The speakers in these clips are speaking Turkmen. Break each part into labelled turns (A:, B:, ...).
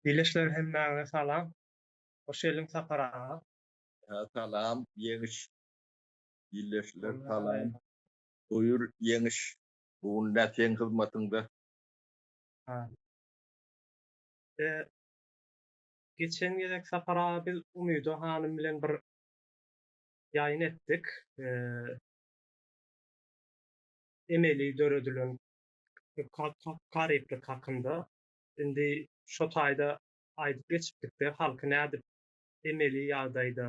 A: Ildeşler hemmäňize salam. Hoş geldiň Sapar aga.
B: Salam Ýeňiş. Ildeşler salam. Buýur Ýeňiş. Bu gün nä seň hyzmatyňda?
A: Geçen gezek Sapar aga biz Umyda hanym bilen bir ýaýyn etdik. Emeli döredilen garyplyk hakynda. Indi şo taýda aýdyp geçipdikde halky nädip emeli ýagdaýda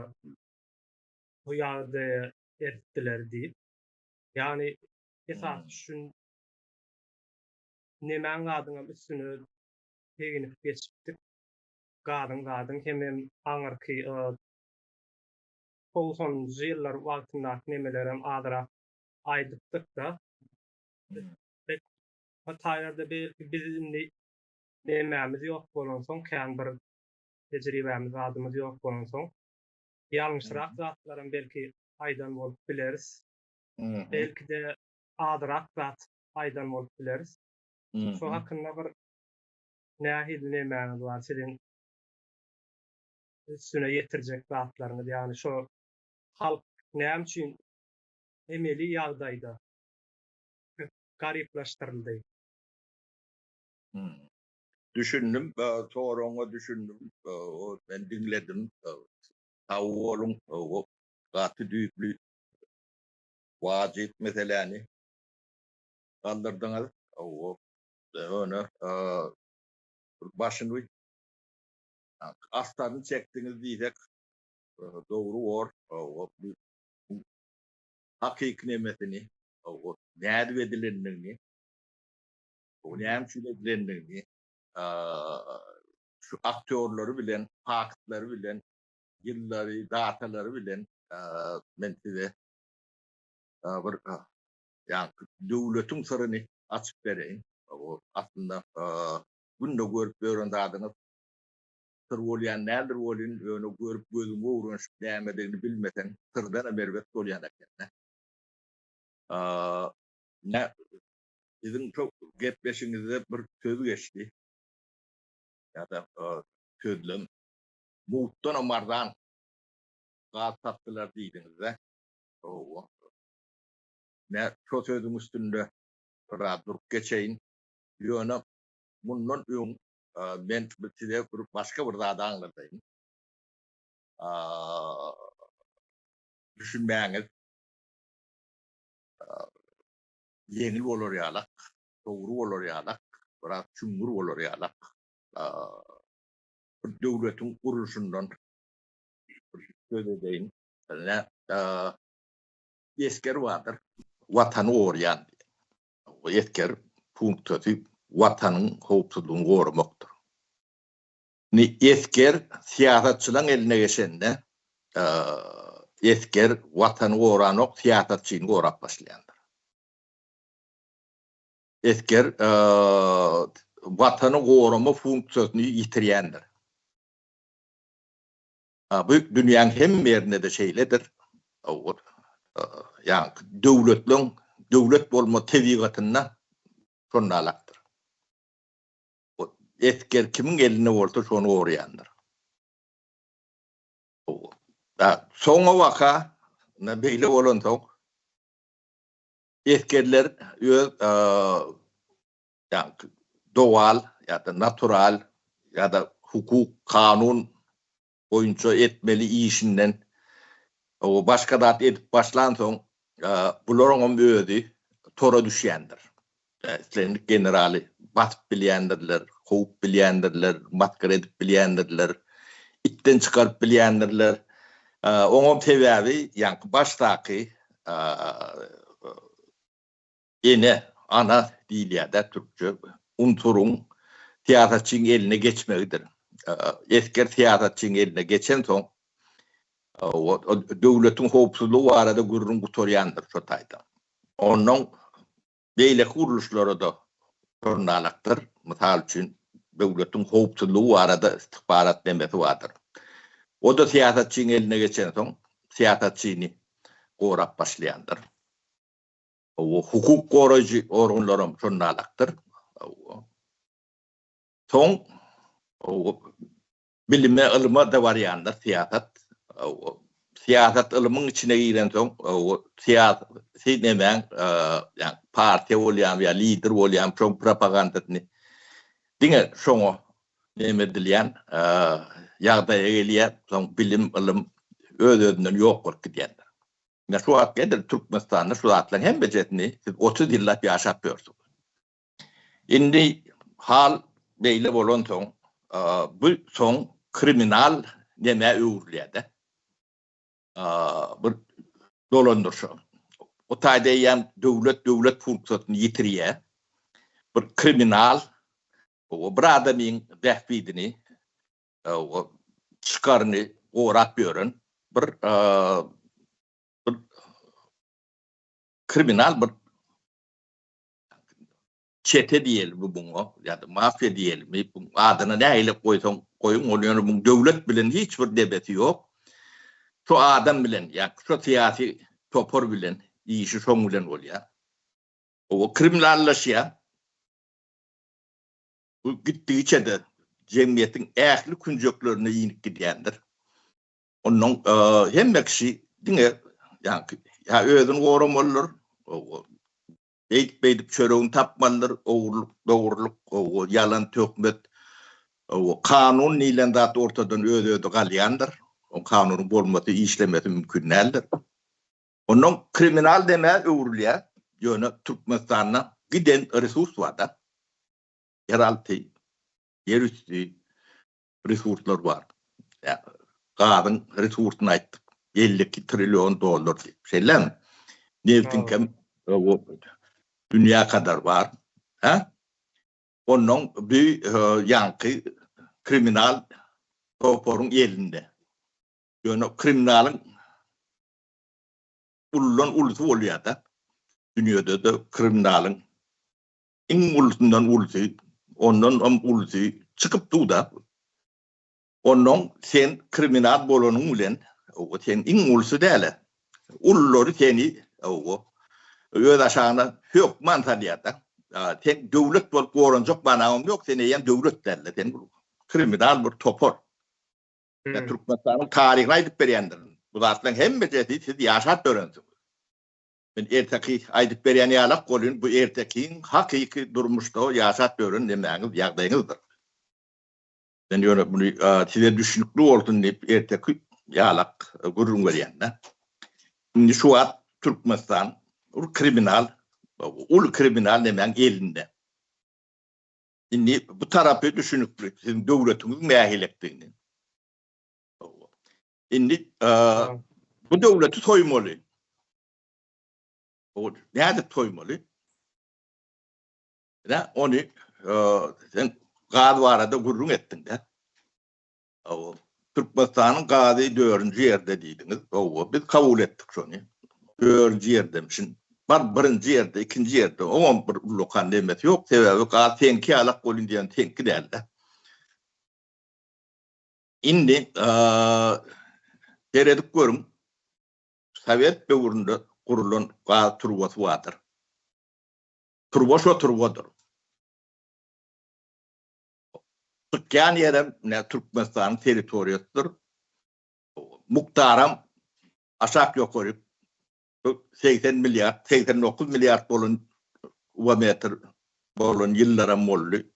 A: bu ýagdaýa eltdiler diýip. Ýagny esasy düşün nemäň zadyňam üstüne deginip geçipdik. Gazyň zadyň hemem aňyrky togsanynjy ýyllar wagtyndaky nemelerem azyrak aýdypdykda. Hytaýlarda belki biz indi nemämiz ýok bolansoň kän bir tejribämiz zadymyz ýok bolansoň ýalňyşrak zatlaram belki aýdan bolup bileris. Belki-de azyrak zat aýdan bolup bileris. Şo hakynda bir nähili nemäňiz bar siziň üstüne ýetirjek zatlaryňyz ýagny şo halk näme üçin emeli ýagdaýda garyplaşdyryldy.
B: Düşündim, soragyňa düşündim. Men diňledim. Sag boluň. Gaty düýpli, wajyp meseläni galdyrdyňyz. Ýöne başyny astaryny çekdiňiz diýsek dogry bor. Hakyky nemesini nädip edilendigini, näme üçin edilendigini, şu aktýorlary bilen, faktlary bilen, ýyllary, datalary bilen men size bir ýaňky döwletiň syryny açyp bereýin. Aslynda günde görüp ýören zadyňyz syr bolýan däldir welin, ýöne görüp gözüňe öwrenişip nämedigini bilmeseň syrdanam erbet bolýan eken-dä. Nä, siziň şo gepleşiňizde bir söz geçdi. Ýa-da sözlem. Mugtdanam arzan gaz satdylar diýdiňiz-dä. Hawa. Nä, şo sözüň üstünde biraz durup geçeýin. Ýöne mundan öň men size bir başga bir zady aňladaýyn. Düşünmäňiz. Ýeňil bolar ýalak, dogry bolar ýalak, biraz çuňňur bolar ýalak bir döwletiň gurluşyndan bir söz edeýin. Ine, esger bardyr, Watany goraýan diýen. Esger funksiýasy Watanyň howpsuzlygyny goramakdyr. Indi esger syýasatçylaň eline geçende, esger Watany goranok, syýasatçyny gorap başlaýandyr. Esger Watany gorama funksiýasyny ýitirýändir. Bu dünýäň hemme ýerinde-de şeýledir. Ýagny döwletleň döwlet bolma tebigatynda şondalakdyr. Esger kimiň elinde bolsa şony goraýandyr. Soňa waka beýle bolansoň esgerler öz ýagny dowal ýa-da natural ýa-da hukuk, kanun boýunça etmeli işinden başga zat edip başlansoň, bularyňam özi tora düşýändir. Islendik generaly basyp bilýändirler, kowup bilýändirler, masgara edip bilýändirler, itden çykaryp bilýändirler. Oňam sebäbi ýaňky başdaky Ene, ana diýilýär-dä türkçe, unsuryň syýasatçyň eline geçmegidir. Esger syýasatçyň eline geçensoň, döwletiň howpsuzlygy barada gürrüň gutarýandyr şo taýda. Onnoň beýleki gurluşlara-da şonalakdyr. Mysal üçin, döwletiň howpsuzlygy barada istihbarat nemesi bardyr. O-da syýasatçyň eline geçensoň, syýasatçyny gorap başlaýandyr. Hukuk goraýjy organlaram şondalakdyr. Soň. Bilime, ylyma-da barýandyr syýasat. Syýasat ylymyň içine girensoň, syýasy nemäň, ýagny partiýa bolýarmy ýa lider bolýarmy, şoň propagandasyny diňe şoňa neme edilýän ýagdaýa gelýär. Soň bilim, ylym öz-özünden ýok bolup gidýändir. Ine şu wagt edil Türkmenistanda şu zatlaryň hemmejesini siz 30 ýyllap ýaşap ýörsüňiz. Indi hal beýle bolansoň, bu soň kriminal nämä öwrülýär-de. Bir dolandyryşa. O taýda eýýäm döwlet döwlet funksiýasyny ýitirýär. Bir kriminal bir adamyň bähbidini, çykaryny gorap ýören bir bir kriminal bir çete diýelimi buňa ýa-da mafiýa diýelimi, bu adyna nähili goýsaň goýuň, ol ýöne muň döwlet bilen hiç bir debesi ýok. Şu adam bilen ýa şu syýasy topar bilen işi şoň bilen bolýar. O kriminallaşýar. Bu gitdigiçe-de jemgyýetiň ähli künjeklerine inip gidýändir. Ondan hemme kişi diňe ýaňky ýa özüni goramalydyr, beýdip-beýdip çöregini tapmalydyr, ogurlyk, dogrulyk, ýalan, töhmet, kanun diýlen zat ortadan öz-özi galýandyr. O kanunyň bolmasy, işlemesi mümkin däldir. Ondan kriminal demä öwrülýär. Ýöne Türkmenistanda giden resurs bar-da. Ýeralty, ýerüsti resurslar bar. Gazyň resursyny aýtdyk. 52 trillion dollar diýip. Şeýlemi? Nebtiňkem dünýä kadar bar. Hä? Onnoň bu ýaňky kriminal toparyň elinde. Ýöne kriminalyň uludan ulusy bolýar-da. Dünýede-de kriminalyň iň ulusyndan ulusy, ondanam ulusy çykyp dur-da. Onnoň sen kriminal bolanyň bilen, sen iň ulusy däl-ä. Ululary seni öz aşagyna hökman salýar-da. Sen döwlet bolup goranjak manaňam ýok, sen eýýäm döwlet däl-de, sen kriminal bir topar. Men Türkmenistanyň taryhyny aýdyp berýändirin. Bu zatlaryň hemmesi siz ýaşap ýörensiňiz. Men erteki aýdyp berýän ýalak bolýyn, bu ertekiň hakyky durmuşda ýaşap ýören nemäňiz, ýagdaýyňyzdyr. Men ýöne muny size düşnükli bolsun diýip erteki ýalak gürrüň berýän-de. Indi şu wagt Türkmenistan bir kriminal, uly kriminal nemäň elinde. Indi bu tarapy düşünikli, siziň döwletiňiziň nähilekdigini. Indi bu döwleti soýmaly. Nädip soýmaly? Ine, ony sen gaz barada gürrüň etdiň-de. Türkmenistanyň gazy dördünji ýerde diýdiňiz. Hawa, biz kabul etdik şony. Dördünji ýerdemişin. Bar birinji ýerde, ikinji ýerde. Oňam bir ullakan nemesi ýok. Sebäbi gaz seňki ýalak bolýyn diýen seňki däl-de. Indi seredip görüň, sowet döwründe gurulan gaz turbasy bardyr. Turba şo turbadyr. Çykýan ýerem ine Türkmenistanyň territoriýasydyr. Mukdaram aşak ýokaryk 80 milliard, 89 milliard bolan kubometr bolan ýyllaram boldy.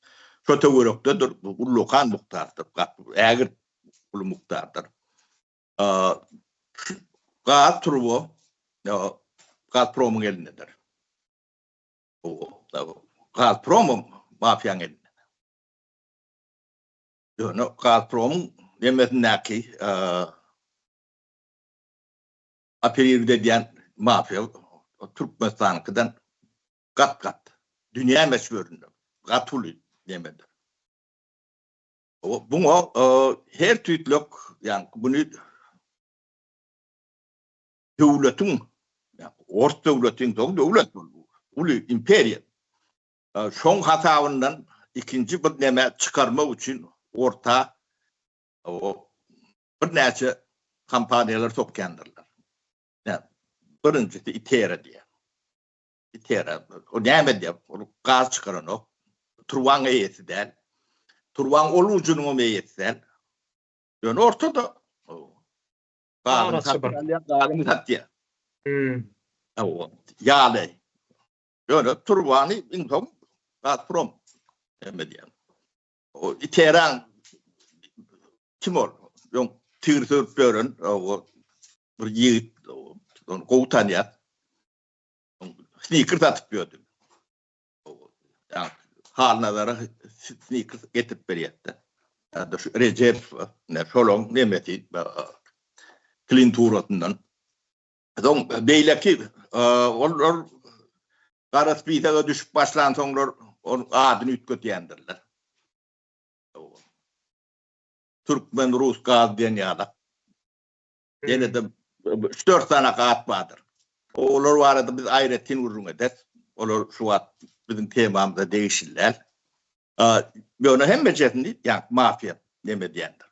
B: Şo töwerekdedir, bu ullakan mukdardyr, ägirt uly mukdardyr. Gaz turba Gazpromyň elindedir. Gazpromam mafiýanyň elinde. Ýöne Gazpromyň nemesindäki operirowat edýän mafiýa Türkmenistanyňkydan gat-gat, dünýä möçberinde gaty uly nemedir. Buňa her tüýtlek, ýagny muny döwletiň, ors döwleti, soň döwlet bu, uly imperiýa. Şoň hasabyndan ikinji bir neme çykarmak üçin orta birnäçe kompaniýalar sokýandyrlar. Birinjisi ITERA diýýär. ITERA, o näme diýýär? Ol gaz çykaranok, turbaň eýesi däl. Turbaň ol ujunyňam eýesi däl. Ýöne ortada. Gazyny satyn alýar, gazyny satýar.
A: Hmm.
B: Hawa, ýaly. Ýöne turbany iň soň Gazprom näme diýýär. O Iteran kim ol? Öň tigir sürüp ýören o bir ýigit, ony gowy tanýar. Sniker satyp ýördi. Ýa Halnazara sniker getirip berýärdi. Ýa-da şu Rejep, ne şolaň nemesi klinturasyndan. Soň beýleki olar gara spisaga düşüp başlansoňlar onuň adyny üýtgetýändirler. Türkmen rus gaz diýen ýaly. Ýene-de üç-dört sany at bardyr. Olar barada biz aýratyn gürrüň ederis. Olar şu wagt biziň temamyza degişli däl. Ýöne hemmejesini ýa mafiýa neme diýendir.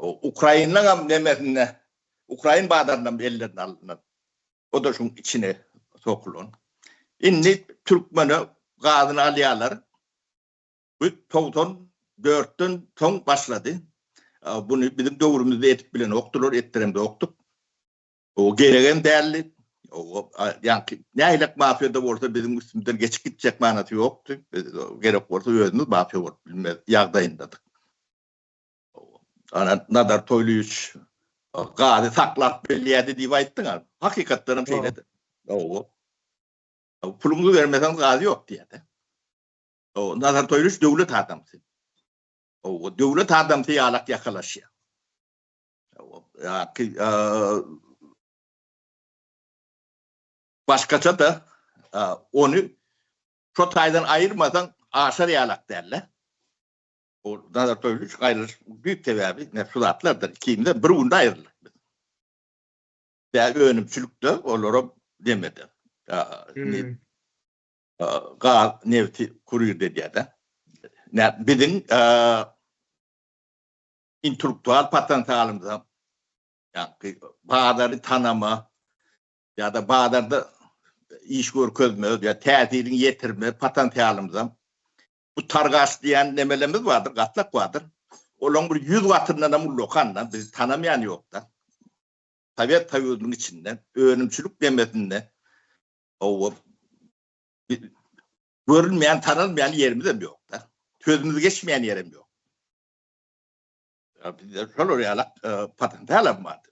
B: Ukrainaňam nemesinde, ukrain bazarynam ellerine alyndan. O-da şuň içine sokulan. Indi türkmene gazyny alýarlar. Bu 94-den soň başlady. Buny biziň döwrümizde edip bilenokdylar, etdiremzokdyk. O geregem däldi. O ýaňky nähilek mafiýada bolsa biziň üstümizden geçip gitjek manasy ýokdy. Biz gerek bolsa özümiz mafiýa bolup bilmez ýagdaýyndadyk. Ana Nazar Toýlyýewiç gazy saklap bilýärdi diýip aýtdyň. Hakykatdan hem şeýledi. Hawa. Puluňyzy bermeseňiz gaz ýok diýýärdi. Nazar Toýlyýewiç döwlet adamsy. Döwlet adamsy ýalak ýakalaşýar. Başgaça-da ony şo taýdan aýyrmasaň aşar ýalak däl-de. O Nazar Toýlyýewiç aýrylyşyň düýp sebäbi ine şu zatlardyr. Ikimizem bir günde aýryldyk biz. Bä önümçilikde olaram demede. Gaz, nebti kurir edýär-de. Biziň intellektual potensialymyza, ýagny bazary tanama ýa-da bazarda iş görkezme ýa täsiriňi ýetirme potensialymyza bu targaş diýen nemelerimiz bardyr, gatlak bardyr. Olaryň bir 100 gatyndan hem ullakan-da, bizi tanamaýan ýok-da. Sowet Soýuzynyň içinde önümçilik nemesinde owa görünmeýän, tanalmaýan ýerimiz hem ýok-da. Sözümiz geçmeýän ýerem ýok. Bizde şolar ýaly potensial hem bardy.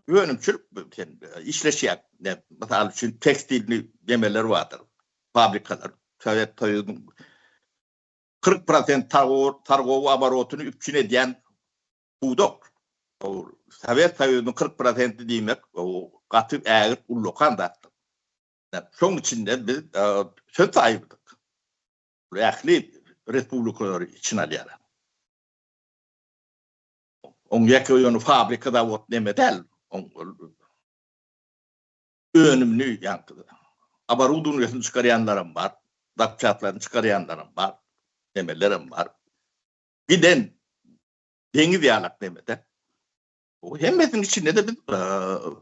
B: Önümçilik sen işleşýän, mysal üçin tekstilni nemeler bardyr, fabrikalar. Sowet Soýuzynyň 40% targowy oborotyny üpjün edýän pudak. Sowet Soýuzynyň 40 prosenti diýmek, gaty ägirt ullakan zatdyr. Şoň içinde biz söz saýypdyk. Ähli respublikalary içine alýar. Oň ýeke ýöne fabrika zawod neme däl. Oň önümini ýaňky oborudowniýasyny çykarýanlaram bar, zapçastlaryny çykarýanlaram bar, nemelerem bar. Giden deňiz ýalak nemede. Bu hemmesiniň içinde-de biz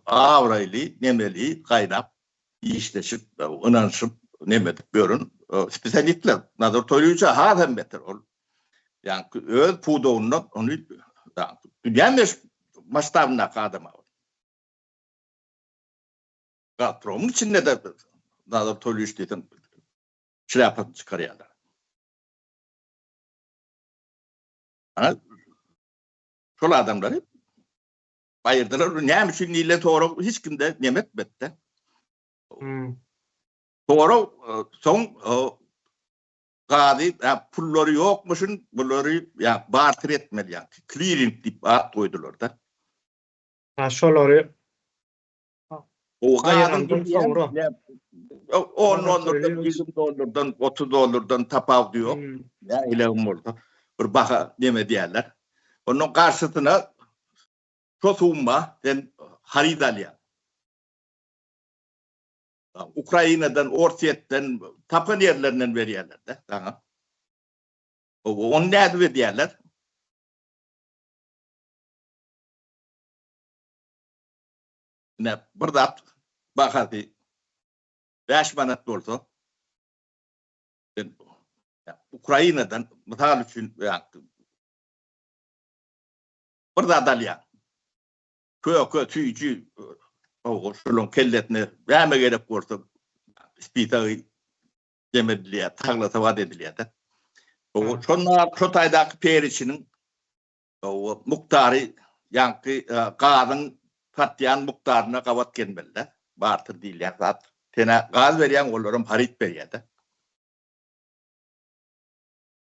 B: abraýly, nemeli gaýnap, işleşip, ynanyşyp, neme edip ýören spesialistler. Nazar Toýlyýewiç has hem beter ol. Ýaňky öz pudagynda ony dünýä masştabyndaky adam ol. Gazpromyň içinde-de Nazar Toýlyýewiç diýseň şlýapasyny çykarýarlar. Ana Şol adamlary aýyrdylar. Näme üçin diýlen sorag hiç kimde neme etmedi.
A: Hmm.
B: Sorag soň gazy pullary ýokmuşyn, bulary ýa barter etmeli ýa kliring diýip at goýdular-da.
A: Ha şolary
B: O gazyň soňra 10 dollardan, 20 dollardan, 30 dollardan tapawudy ýok. Hmm. Nähili bolsa bir baha neme diýerler. Onuň garşysyna şo summa sen haryt alýar. Ukrainadan, Orsýetden tapan ýerlerinden berýärler-de saňa. Ony nädip edýärler? Ine, bir zat bahasy 5 manat bolsa, sen Ukrainadan, mysal üçin, Bir zat alýaň. Köke, süýji, şolaryň kellesine näme gerek bolsa spisagy jem edilýär, taglasawat edilýär-de. Şonda şo taýdaky periçiniň mukdary ýaňky gazyň satýan mukdaryna gabat gelmeli-de. Barter diýilýän zat. Sen-ä gaz berýäň, olaram haryt berýär-de.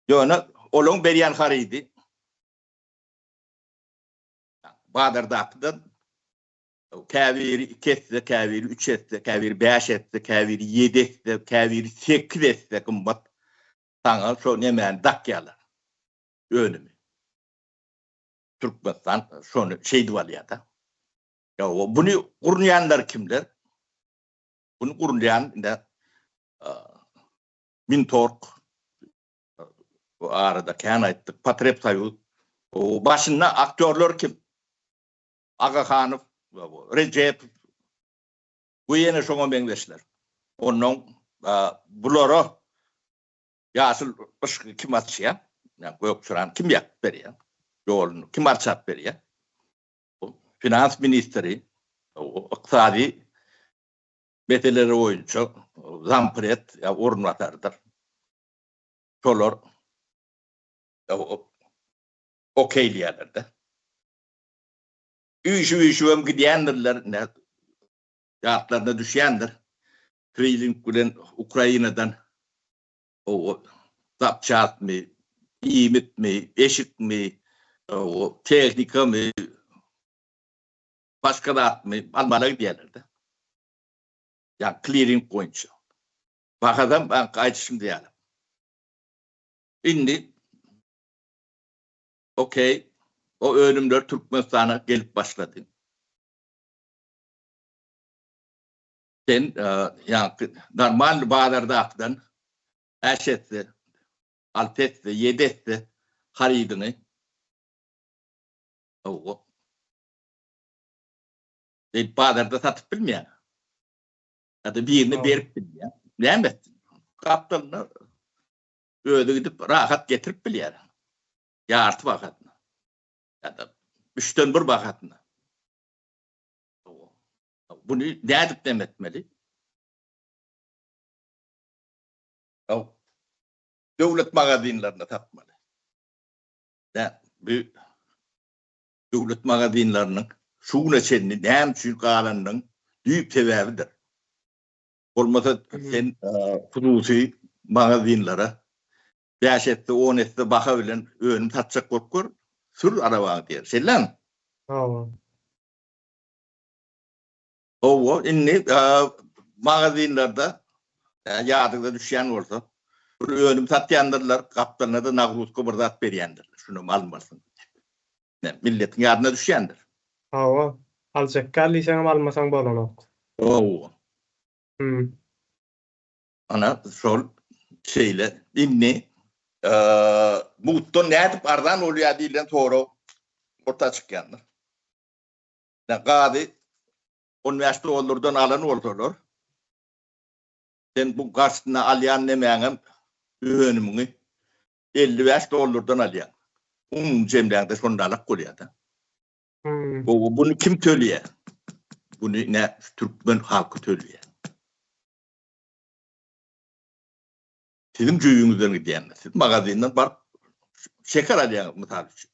B: Ýöne olaň berýän harydy bazardakydan käbiri iki esse, käbiri üç esse, käbiri bäş esse, käbiri ýedi esse, käbiri sekiz esse gymmat saňa şo nemäni dakýarlar, önümi. Türkmenistan şony şeýdip alýar-da. Ýa buny gurnaýanlar kimler? Buny gurnaýan indi Mintorg bu arada kän aýtdyk, Potrebsoýuz. Başynda aktýorlar kim? Agahanow, Rejepow we ýene şoňa meňzeşler. Onnoň bulara ýaşyl yşygy kim açýar? Ýa gök çyrany kim ýakyp berýär? Ýoluny kim arçap berýär? Finans ministri, ykdysady meseleler boýunça zampred ýa orunbasardyr. Şolar okeýleýärler-de. Üýşüp-üýşübem gidýändirler, ine, ýatlaryna düşýändir. Trilling bilen Ukrainadan o zapçastmy, iýmitmi, eşikmi, o tehnikamy, başga zatmy almana gidýärler-de. Ýa kliring boýunça. Bahasam aýdyşym ýaly. Indi okey, o önümler Türkmenistana gelip başlady. Sen ýaňky normal bazardakydan bäş esse, alty esse, ýedi esse harydyňy Diýip bazarda satyp bilmeýär. Ýa-da birine berip bilmeýär. Näme etsin? Gapdalynda özi gidip rahat getirip bilýär. Ýarty bahasyna. Ýa-da üçden bir bahasyna. Buny nädip näme etmeli? Döwlet magazinlerinde satmaly. Nä, bu döwlet magazinleriniň şu güne çenli näme üçin galanynyň düýp sebäbidir. Bolmasa sen hususy magazinlere bäş esse, on esse baha bilen önüm satjak bolup gör, sür arabaňy diýer. Şeýlemi?
A: Hawa.
B: Hawa, indi magazinlerde ýadyňyza düşýän bolsa, bir önüm satýandyrlar, gapdalyna-da nagruzka bir zat berýändirler, şunam almarsyň diýip. Milletiň ýadyna düşýändir.
A: Hawa, aljak gal diýseňem almasaň bolanok.
B: Hawa.
A: Hum.
B: Ana, şol şeýle. Indi mugtdan nädip arzan bolýar diýlen sorag orta çykýandyr. Gazy 15 dollardan alan bolsalar, sen bu garşysyna alýan nemäňem önümiňi 55 dollardan alýaň. Umumy jemläňde şonda alak bolýar-da.
A: Hmm.
B: Bu bunu kim töleýär? Bunu ne türkmen halky töleýär. Siziň jübüňizden gidýändir. Siz magazinden baryp şeker alýaňyz mysal üçin.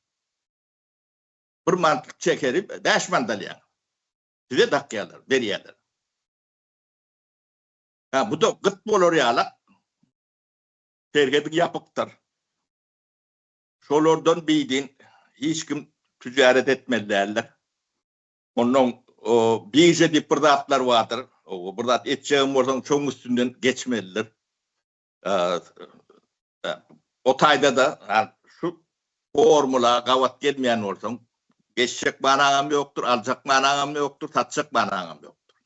B: Bir manatlyk şekeri 5 manat alýaňyz. Size dakýarlar, berýärler. Ha, bu da gyt bolar ýalak. Serhediň ýapykdyr. Şolardan bidin hiç kim tüjaret etmeli däldir. Ondan birja diýip bir zatlar bardyr. O bir zat etjegin bolsaň çoň üstünden geçmelidir. O taýda-da şu formula gabat gelmeýän bolsaň, geçjek manaňam ýokdur, aljak manaňam ýokdur, satjak manaňam ýokdur.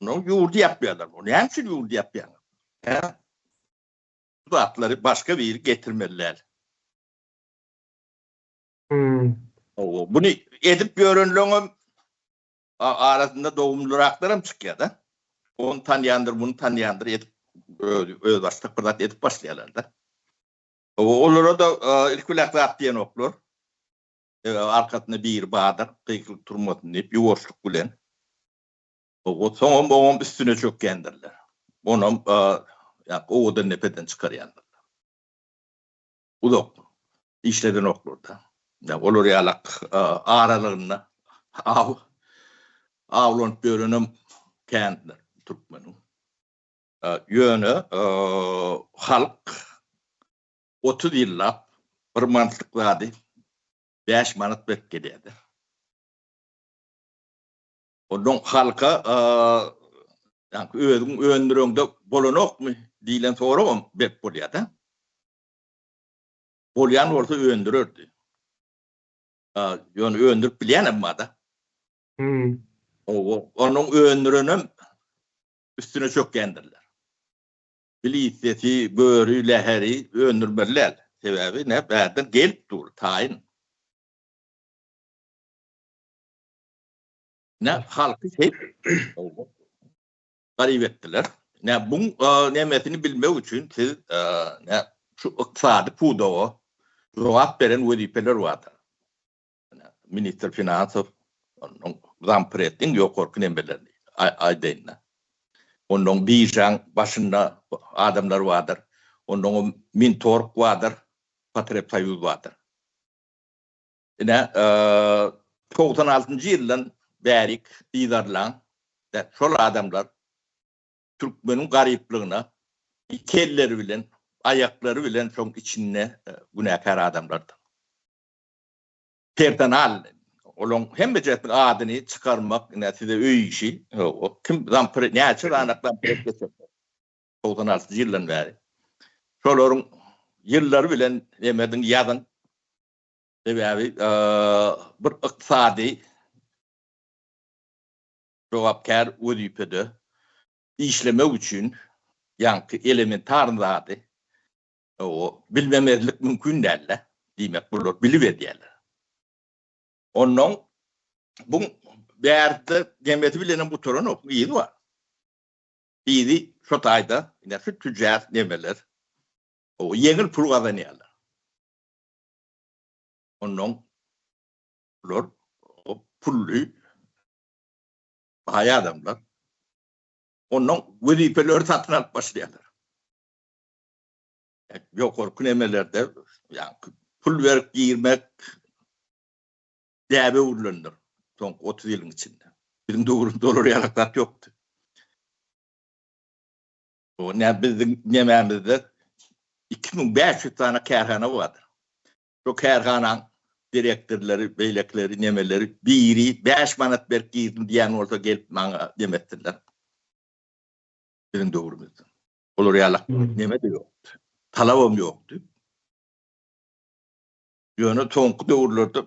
B: Onuň ýurdy ýapýarlar. O näme üçin ýurdy ýapýaňyz? Hä? Bu zatlary başga biri getirmeli däl.
A: Hmm.
B: Buny edip ýörenleňem arasynda dogumlyraklar hem çykýar-da. Ony tanýandyr, muny tanýandyr edip öz özbaşdak bir zat edip başlaýarlar-da. Olara-da ilki bilen zat diýenoklar. Arkasynda biri bardyr, gykylyk turmasyn diýip, ýuwaşlyk bilen. Soňam oňam üstüne çökýändirler. Onam owadan depeden çykarýandyrlar. Uzak işledenoklar-da. Olar ýalak aralygynda aw awlanyp ýörenem kändir türkmeniň. Ýöne halk 30 ýyllap bir manatlyk zady 5 manat berip gelýärdi. Ondan halka ýa özüň öndüreňde bolanokmy diýlen soragam berip bolýar-da. Bolýan bolsa öndürerdi. Ýöne öndürip bilýänem bar-da.
A: Hmm.
B: Onuň öndürenem üstüne çökýändirler. Bilisesi, böri, läheri öndürmeli däl. Sebäbi ne bärden gelip dur, taýyn. Ne halky hep garyp etdiler. Ne buň nemesini bilmek üçin siz ne şu ykdysady pudaga jogap beren wezipeler bardyr. Ministr finansow, onuň zamprediň ýokarky nemelerini aýdaýyn-da. Onnoň biržaň başynda adamlar bardyr. Onnoňam Mintorg bardyr, Potrebsoýuz bardyr. Ine, 96-njy ýyldan bärik yzarlan şol adamlar türkmeniň garyplygyna iki elleri bilen, aýaklary bilen şoň içinde günäkär adamlardyr. Personal olaň hemmejesiniň adyny çykarmak ine size öý işi. Kim zampir näçe sany zampir geçirdi. 96-njy ýyldan bäri. Şolaryň ýyllary bilen emediň ýazyň. Sebäbi bir ykdysady jogapkär wezipede işlemek üçin ýaňky elementar zady O bilmemezlik mümkin däl-de. Diýmek, bular bilip edýärler. Onnoň bu bärde demesi bilenem gutaranok, yzy bar. Yzy şo taýda, ine şu tüjjar nemeler, o ýeňil pul gazanýarlar. Onnoň bular pully baý adamlar. Onnoň wezipeleri satyn alyp başlaýarlar. Ýokarky nemelerde ýa pul berip girmek däbe öwrülendir soňky 30 ýylyň içinde. Biziň döwrümizde olar ýaly zat ýokdy. O ne biziň nemämizde 2500 sany kärhana bardyr. Şu kärhanaň direktorlary, beýlekileri, nemeleri biri 5 manat berip girdim diýen bolsa gelip maňa demetdirler. Biziň döwrümizde. Olar ýaly neme-de ýokdy. Talabam ýokdy. Ýöne soňky döwürlerde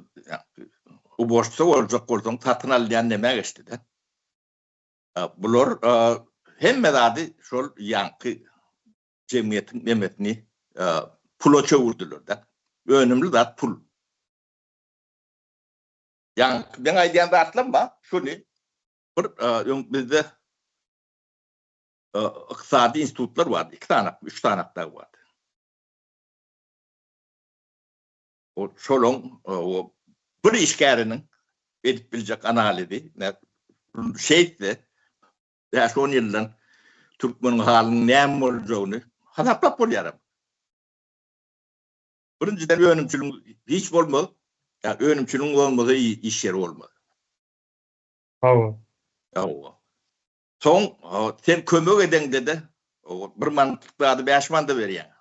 B: uborşça boljak bolsaň satyn alynýan nämä geçdi-de. Bular hemme zady şol ýaňky jemgyýetiň nemesini pula çöwürdiler-de. Önümli zat pul. Ýaňky meň aýdýan zatlarym bar, şuny bir öň bizde ykdysady institutlar bardy. 2 sany, 3 sany dagy bardy. O şolaň o bir işgäriniň edip biljek analizi, şeýtse, 5-10 ýyldan türkmeniň halynyň näme boljagyny hasaplap bolýar. Birinjiden önümçiligiň hiç bolmaz. Ýa önümçiligiň bolmasa iş ýeri bolmaz.
A: Hawa.
B: Hawa. Soň sen kömek edeňde-de bir manatlyk zady 5 manada berýäň.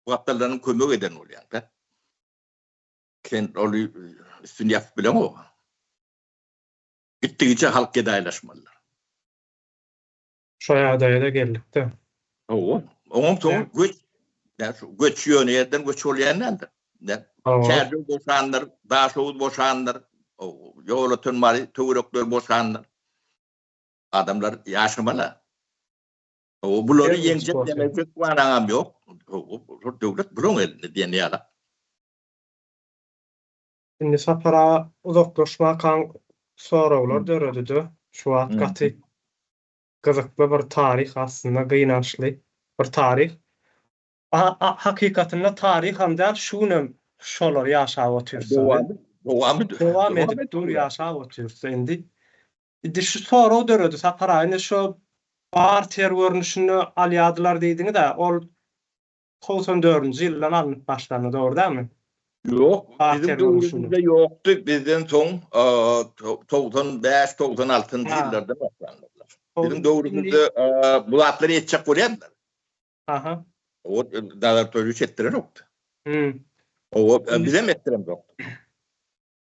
B: Bu gapdallaryň kömek eden bolýaň-da. Sen ony üstüni ýapyp bileňok. Gitdigiçe halk gedaýlaşmalydyr.
A: Şo ýagdaýa-da geldik-de.
B: Hawa. Oňam soň göç, göç ýöne ýerden göç bolýan däldir. Çärjew boşandyr, Daşoguz boşandyr, Ýolöten Mary töwerekleri boşandyr. Adamlar ýaşamaly. O bulary ýeňjek demejek wanaňam ýok. Şol döwlet bulaň elinde diýen ýaly.
A: Indi Sapar aga uzaklaşmakaň soraglar döredide. Şu wagt gaty gyzykly bir taryh aslynda gynançly bir taryh. Hakykatynda taryham däl şu günem şolar ýaşap otyrsa.
B: Dowam edip
A: Dowam edip dur ýaşap otyrsa indi. Indi şu sorag döredi Sapar aga indi şo barter görnüşinde alýadylar diýdiňiz-ä ol 94-nji ýyldan alnyp başlandy dogry dälmi?
B: Ýok, biziň döwrümizde ýokdy, bizden soň 95, 96-njy ýyllarda başlandylar. Biziň döwrümizde bu zatlary etjek bolýardylar.
A: Aha.
B: O Nazar Toýlyç etdirenokdy. Hmm. O bizem etdiremzokdy.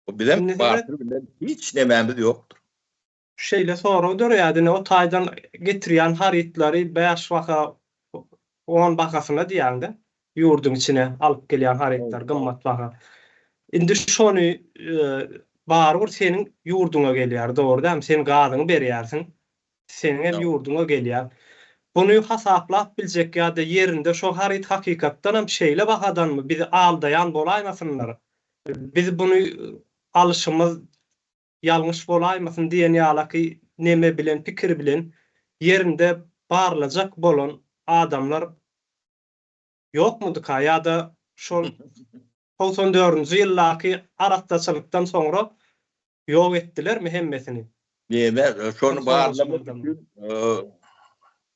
B: O bizem barter bilen hiç nemämiz ýokdur.
A: Şeýle sorag döreýär, ine o taýdan getirýän harytlary 5 baha 10 bahasyna diýýäňde, ýurduň içine alyp gelýän harytlar gymmat baha. Indi şony e, barybir seniň ýurduňa gelýär, dogry dälmi? Sen gazyňy berýärsiň. Seniňem ýurduňa gelýär. Buny hasaplap biljek ýa-da ýerinde şo haryt hakykatdanam şeýle bahadanmy, bizi aldaýan bolaýmasynlar, biz buny alyşymyz ýalňyş bolaýmasyn diýen ýalaky neme bilen, pikir bilen ýerinde barlajak bolan adamlar ýokmudyka ýa-da şol 94-nji ýyldaky arassaçylykdan soňra Ýok etdilermi hemmesini?
B: Neme, şony barlamak üçin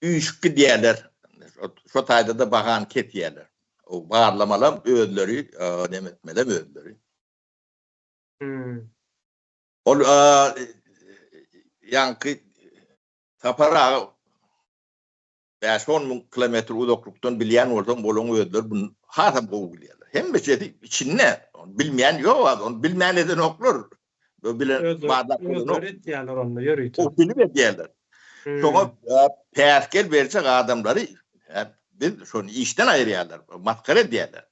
B: üýşüp gidýärler. Şo taýda-da bahany kesýärler. O barlamalam özleri, neme etmelem özleri.
A: Hmm.
B: Ol ýaňky Sapar aga 5-10 müň kilometr uzaklykdan bilýän bolsaň, olaň özleri bunu hasam gowy bilýärler. Hemmesi içinde, bilmeýän ýok az, ony bilmän edenoklar.
A: Bilen barlap
B: bolanok.
A: Özleri etýärler onda ýörite.
B: O bilip edýärler. Şoňa päsgel berjek adamlary biz şony işden aýyrýarlar, masgara edýärler.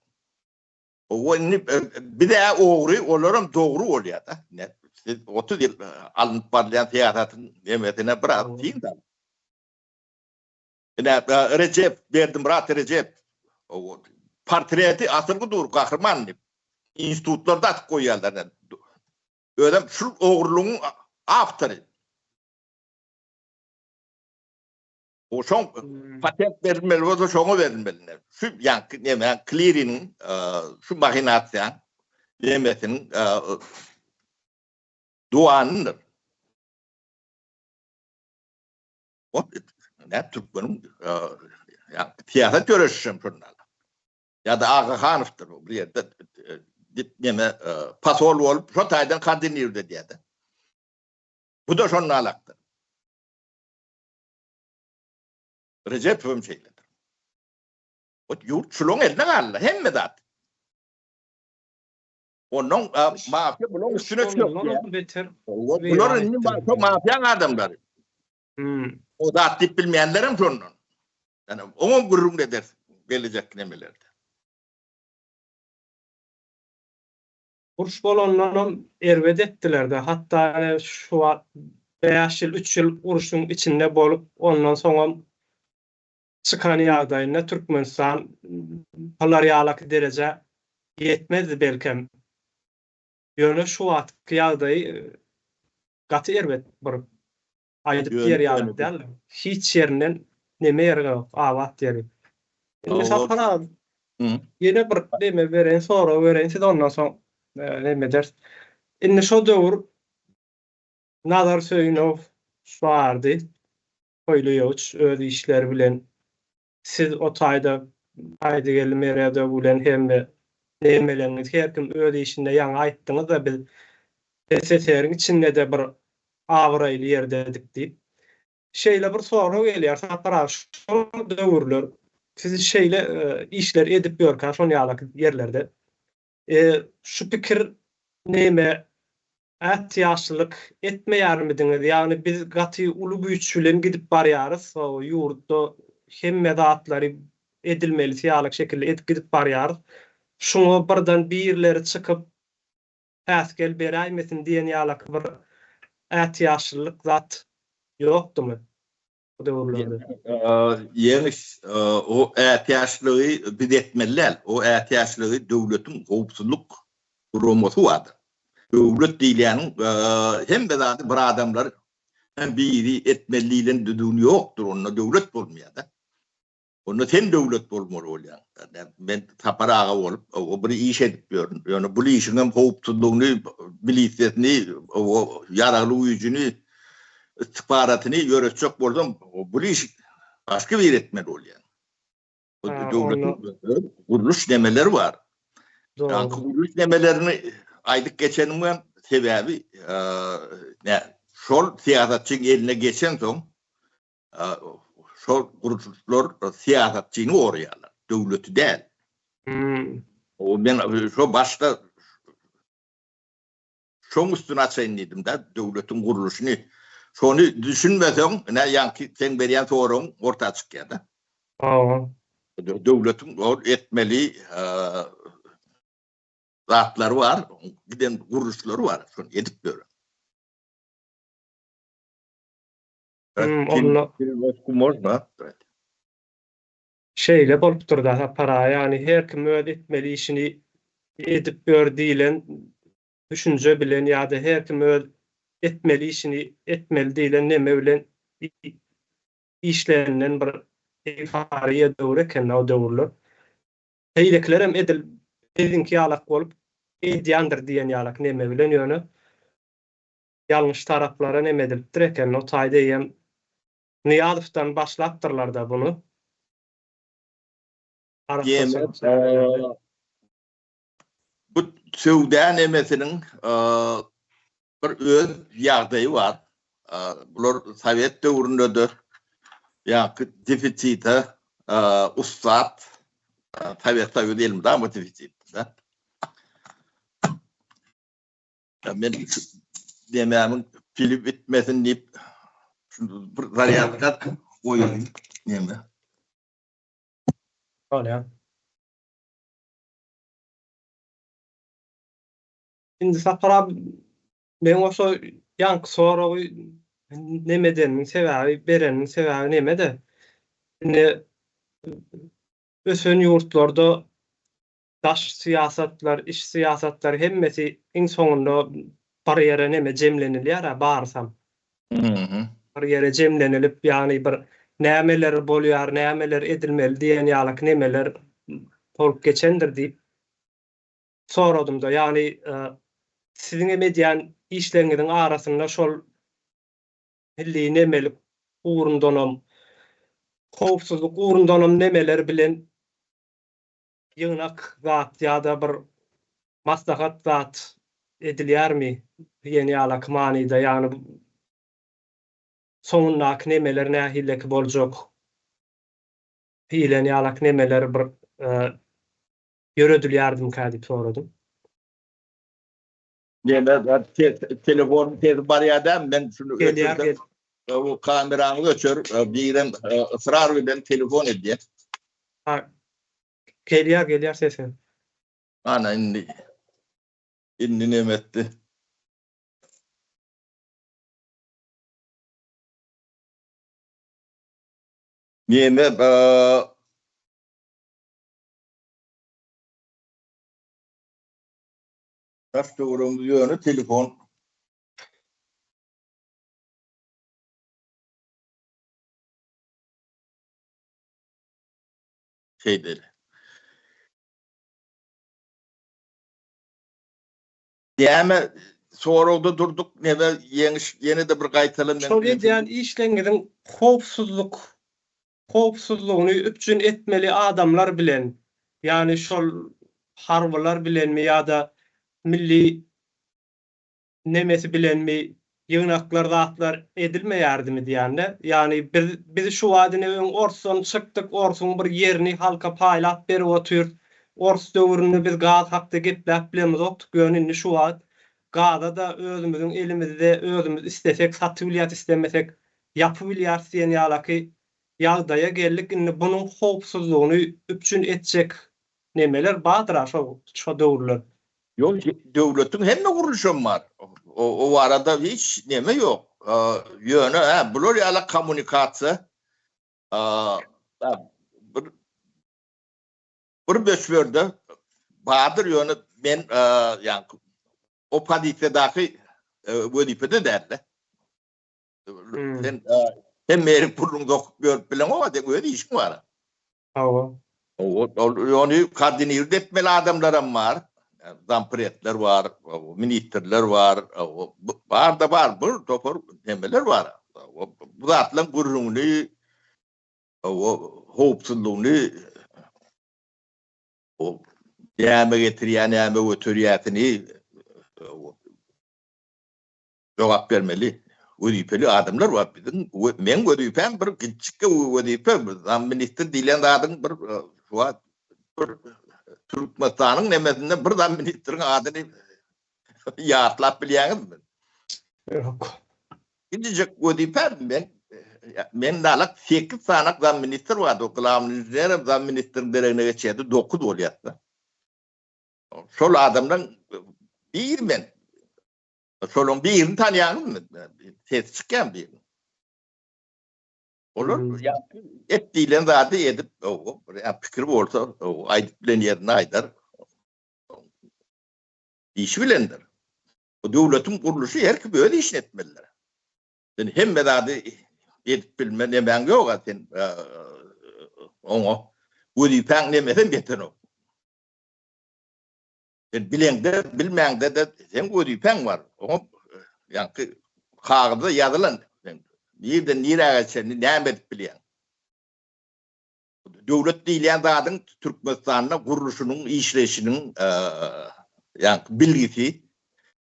B: O indi bize ogry, olaram dogry bolýar-da. Siz 30 ýyl alnyp barylýan syýasatyň nemesine biraz syn salyň. Ine, Rejep, Berdimyrat Rejep portreti asylgy dur, gahryman diýip. Institutlarda asyp goýýarlar. Özem şul ogurlygyň awtory. O şoň patent berilmeli bolsa şoňa berilmeli. Şu ýaňky neme, kliriniň şu mahinasiýaň nemesiniň duanydyr. Ot ne türkmeniň syýasat ýöreşişem şonda. Ýa-da Agahanowdyr bu ýerde dip neme pasol bolup şo taýdan koordinirde diýýär. Bu da şonda alakdyr. Rejepow hem şeýledir. Ot ýurt şulaň eline galdy hemme zat. Ondan mafiýa bulaň üstüne çökýär. Bular indi mafiýaň adamlary.
A: Hmm.
B: O zat diýip bilmeýänlerem şondan. Yani oňam gürrüň ederis gelecek nemelerde.
A: Uruş bolandanam erbet etdiler-de. Hatda şu wagt 5 ýyl, 3 ýyl uruşyň içinde bolup, ondan soňam çykan ýagdaýynda Türkmenistan bular ýalaky derejä ýetmezdi belkem. Ýöne şu wagtky ýagdaýy gaty erbet bir aýdyp diýer ýaly däl. Hiç ýerinden neme ýeri ýok, abat ýeri. Indi Sapar aga ýene bir neme bereýin, sorag bereýin size ondan soň neme ederis. Indi şo döwür Nazar Söýünow bardy. Toýlyýewiç öz işleri bilen siz o taýda Aýdygeldi Meredow bilen hemme nemeleňiz her kim öz işinde ýaňy aýtdyňyzda biz SSR-iň içindede bir abraýly ýerdedik diýip. Şeýle bir sorag gelýär Sapar aga şol döwürler siz şeýle işler edip ýörkä şol ýalaky ýerlerde şu pikir neme Ätiýaçlylyk etmeýärmidiňiz? Ýagny biz gaty uly güýç bilen gidip barýarys, ýurtda hemme zatlary edilmelisi ýaly şekilde edip gidip barýarys. Şuňa birden birleri çykyp päsgel beräýmesin diýen ýalaky bir ätiýaçlylyk zat ýokdumy bu döwürlerde?
B: Ýeňiş, o ätiýaçlygy biz etmeli däl. O ätiýaçlygy döwletiň howpsuzlyk guramasy bardyr. Döwlet diýilýäniň hemme zady bir adamlar biri etmeli diýlen düzgün ýokdur, onda döwlet bolmaýar-da. Onda sen döwlet bolmaly bolýaň. Men Sapar aga bolup, o bir iş edip ýörün. Ýöne bul işiň hem howpsuzlygyny, milisiýasyny, ýaragly güýjüni, istihbaratyny ýöretjek bolsam, bul işi başga biri etmeli bolýar. Döwletiň gurluş nemeleri bar. Ýaňky gurluş nemelerini aýdyp geçeniň hem sebäbi, şol syýasatçyň eline geçensoň, Şol gurluşlar syýasatçyny goraýarlar, döwleti däl. O men şo başda şoň üstüni açaýyn diýdim-de, döwletiň gurluşyny. Şony düşünmeseň, ine ýaňky seň berýän soragyň orta çykýar-da.
A: Hawa.
B: Döwletiň ol etmeli zatlary bar, giden gurluşlary bar, şony edip ýör.
A: Onda şeýle bolupdyr-da Sapar aga, ýagny her kim öz etmeli işini edip ýör diýlen düşünje bilen ýa-da her kim öz etmeli işini etmeli diýlen neme bilen işlenilen bir eýforiýa döwri eken-dä o döwürler. Beýlekilerem edil biziňki ýalak bolup edýändir diýen ýalak neme bilen ýöne ýalňyş taraplara neme edilipdir eken, o taýda eýýäm Nyýazowdan başlapdyrlar-da buny.
B: Arassaçylyk çärelerini. Bu söwda nemesiniň bir öz ýagdaýy bar. Bular sowet döwründe-de ýaňky defisite ussat, Sowet Soýuzy elmydama defisitdi-de. Men demämiň pili bitmesin diýip bir zarýadka goýaýyn neme.
A: Bolýar. Indi Sapar abi meň bolsa ýaňky soragy neme edenimiň sebäbi, berenimiň sebäbi nemede. Indi ösen ýurtlarda daş syýasatlar, iç syýasatlar hemmesi iň soňunda bir ýere neme jemlenilýär-ä barysam. Bir ýere jemlenilip, ýagny bir nämeler bolýar, nämeler edilmeli diýen ýalyk nemeler bolup geçendir diýip soradym-da. Ýagny siziň hem edýän işleriňiziň arasynda şol milli nemelik ugrundanam, howpsuzlyk ugrundanam nemeler bilen ýygnak zat ýa-da bir maslahat zat edilýärmi diýen ýalaky manyda, ýagny soňundaky nemeler nähilleki boljak diýlen ýalak nemeler bir ýöredilýärdimikä diýip soradym.
B: Neme telefonyň sesi barýar dämi men şuny öçürsem bu kameraňy öçür birem ysrar bilen telefon edýär.
A: Ha gelýär gelýär sesi.
B: Ana indi indi neme etdi. Neme Daş töweregimiz ýöne telefon. Şeýdeli. Näme soragda durduk, neme ýeňiş ýene-de bir gaýtala men.
A: Şol edýän işleňiziň howpsuzlyk howpsuzlygyny üpjün etmeli adamlar bilen, ýagny şol harbylar bilenmi ýa-da milli nemesi bilenmi ýygnaklar zatlar edilmeýärdimi diýende, ýagny biz biz şu wagt ine öň orsdan çykdyk, orsuň bir ýerini halka paýlap berip otyrs, ors döwründe biz gaz hakda gepläp bilemizokdyk, ýöne indi şu wagt gaza-da özümiziň elimizde, özümiz islesek satybilýäs, islemesek ýapybilýäris diýen ýalaky ýagdaýa geldik, indi bunuň howpsuzlygyny üpjün etjek nemeler bardyr-a şo şo döwürler.
B: Ýok, döwletiň hemme gurluşam bar. O barada hiç neme ýok. Ýöne, hä, bular ýaly kommunikasiýa bir bir möçberde bardyr, ýöne men ýaňky o pozisiýadaky wezipede däl-de. Sen sen meniň puluňy dokup ýörüp bileňok, seň öz işiň bar.
A: Hawa.
B: Ony koordinird etmeli adamlaram bar. Zampredler bar, ministrler bar, bar-da bar, bir topar nemeler bar. Bu zatlaryň gürrüňini, howpsuzlygyny näme getirýär, näme göterýäsini jogap bermeli wezipeli adamlar bar. Biziň meň wezipäm bir kiçijik wezipe, zam ministr diýlen zadyň bir şu wagt bir Türkmenistanyň nemesinde bir zam ministriň adyny ýatlap bilýäňizmi?
A: Ýok.
B: Kiçijik wezipe men men nalak 8 sanak zam ministr bardy. O glawnyý inžener hem zam ministriň deregine geçýärdi, 9 bolýardy. Şol adamdan bir men. Şolaryň birini tanýaňyzmy? Sesi çykýan birini. Olar et diýlen zady edip, pikir bolsa, aýdyp bilen ýerinde aýdar. Işi bilendir. Bu döwletiň gurluşy her kim öz işini etmelidir. Sen hemme zady edip bilme nemäň ýok sen oňa wezipäň nemesem ýetenok. Sen bileňde, bilmäňde-de seň wezipäň bar. Oňa ýaňky kagyzda ýazylan sen nirden niräge çenli näme edip bilýäň. Döwlet diýilýän zadyň Türkmenistanda gurluşynyň, işleýşiniň ýaňky bilgisi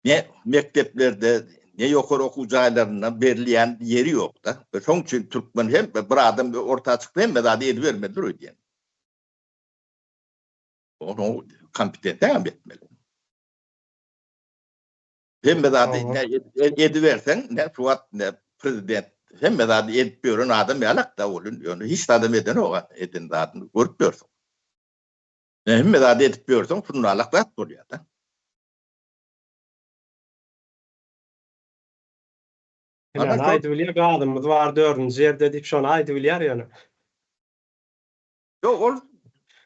B: ne mekdeplerde, ne ýokary okuw jaýlarynda berilýän ýeri ýok-da. Şoň üçin türkmen hem bir adam orta çykyp hemme zady edibermelidir öýdýän. Onuň kompetentiýa hem etmeli. Hemme zady ediberseň, ne şu wagt ne prezident hemme zady edip ýören adam ýalak-da ol, ýöne hiç zadam edenok, eden zadyny görüp ýörsüň. Ne hemme zady edip ýörseň, şunalak zat bolýar-da.
A: Ýöne aýdyp bilýär, gazymyz bar dördünji ýerde diýip şony aýdyp bilýär ýöne.
B: Ýok, ol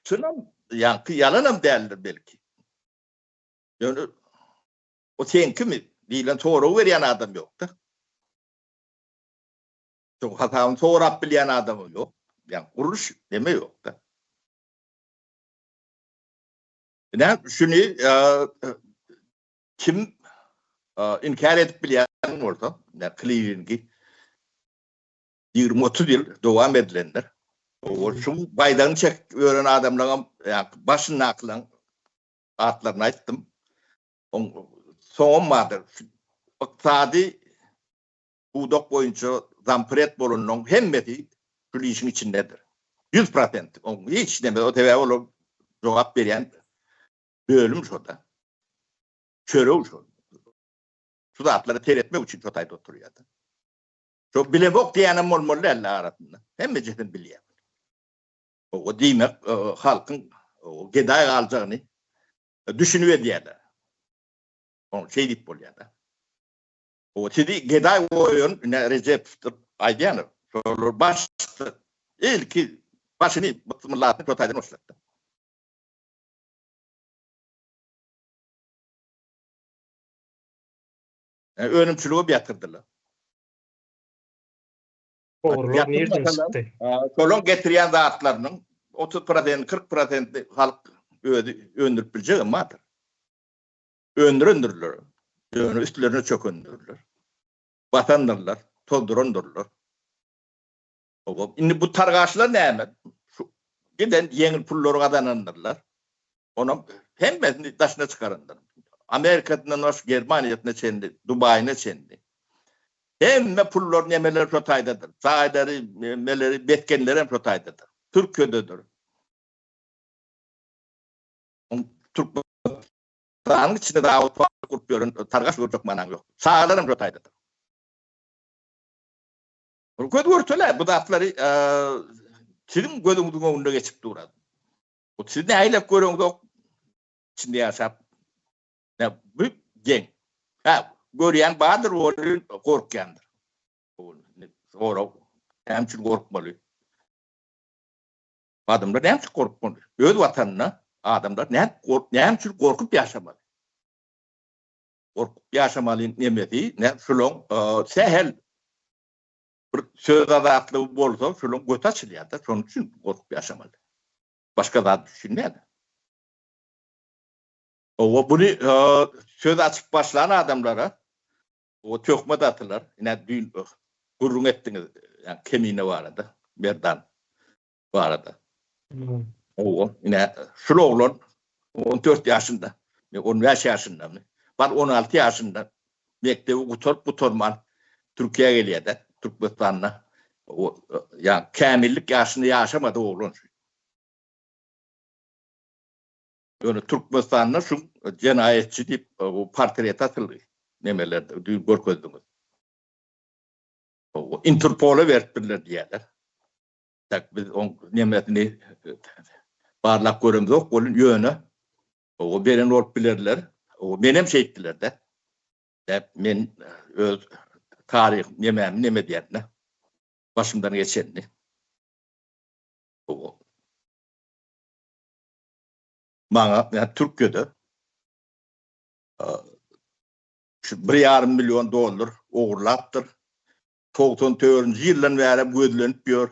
B: çynam, ýaňky ýalanam däldir belki. Ýöne o seňkimi diýlen soragy berýän adam ýok-da. Şoň hasabyny sorap bilýän adam ýok. Ýa gurluş neme ýok-da. Ine, şuny kim inkär edip bilýän bolsa, kliringi 20-30 ýyl dowam edilendir. O şu baýdagyny çekip ýören adamlaryň başyndakylaryň atlaryny aýtdym. Oň soňam bardyr. Ykdysady pudak boýunça zampred bolanyň hemmesi şu işiň içindedir. 100%. Oň hiç neme, o sebäbi olar jogap berýän bölüm şoda. Çörek şol. Şu zatlara seretmek üçin şo taýda oturýar. Şo bilemok diýýänem bolmaly däldi arasynda. Hemmejesini bilýär. O diýmek, halkyň gedaý galjagyny düşünip edýärler. Oň şeý diýip bolýar-da. O sizi gedaý goýan ine Rejepowdyr aýdýanlar. Şolar başda ilki başyny bysmyllasyny şo taýdan başlatdy. Önümçiligi ýatyrdylar.
A: Ogrular nirden çykdy?
B: Şolaň getirýän zatlarynyň 30 prosent, 40 prosenti halk özi öndürip biljegem bardyr. Öndürendirler. Ýöne üstlerine çökendirler. Basandyrlar, tozdurandyrlar. Indi bu targaşlar näme? Şu giden ýeňil pullary gazanandyrlar. Onam hemmesini daşyna çykarandyr. Amerikasyndan baş Germaniýasyna çenli, Dubaýyna çenli. Hemme pullar nemeler şo taýdadyr. Jaýlary, nemeleri, mesgenleri hem şo taýdadyr. Türkiýededir. Türkmenistanyň içinde zawod gurup ýören targaş görjek manaň ýok. Çagalar hem şo taýdadyr. Göz görtele bu zatlary siziň gözüňiziň öňünde geçip durar. Bu siz nähilek göreňzok içinde ýaşap. Ne bu geň. Ha, görýän bardyr welin gorkýandyr. Sorag, näme üçin gorkmaly? Adamlar näme üçin gorkmaly? Öz watanynda adamlar näme näme üçin gorkup ýaşamaly? Gorkup ýaşamaly nemesi, ne şulaň sähel bir söz azatlygy bolsa, şulaň göti açylýar-da, şonuň üçin gorkup ýaşamaly. Başga zat üçin däl. Owa buny söz açyp başlan adamlara o töhmet atylar. Ine düýn gürrüň etdiňiz, ýa Kemine barada, Merdan barada. Owa, ine şul oglan 14 ýaşynda, 15 ýaşyndamy? Bar 16 ýaşynda mekdebi gutaryp gutarman Türkiýä gelýär-de, Türkmenistanda. O ýa kämillik ýaşynda ýaşamady oglan şu. Ýöne Türkmenistanda şu jenaýatçy diýip portret atyldy nemelerde düýn görkezdiňiz. Interpola beripdirler diýýärler. Tak biz oň nemesini barlap göremzok welin ýöne o beren bolup bilerler. O menem şeýtdiler-de. Däp men öz taryh nemämi neme diýýän-de. Başymdan geçenini. Maňa ýa Türkiýede şu bir ýarym million dollar ogurlapdyr. 94-nji ýyldan bäri gözlenip ýör.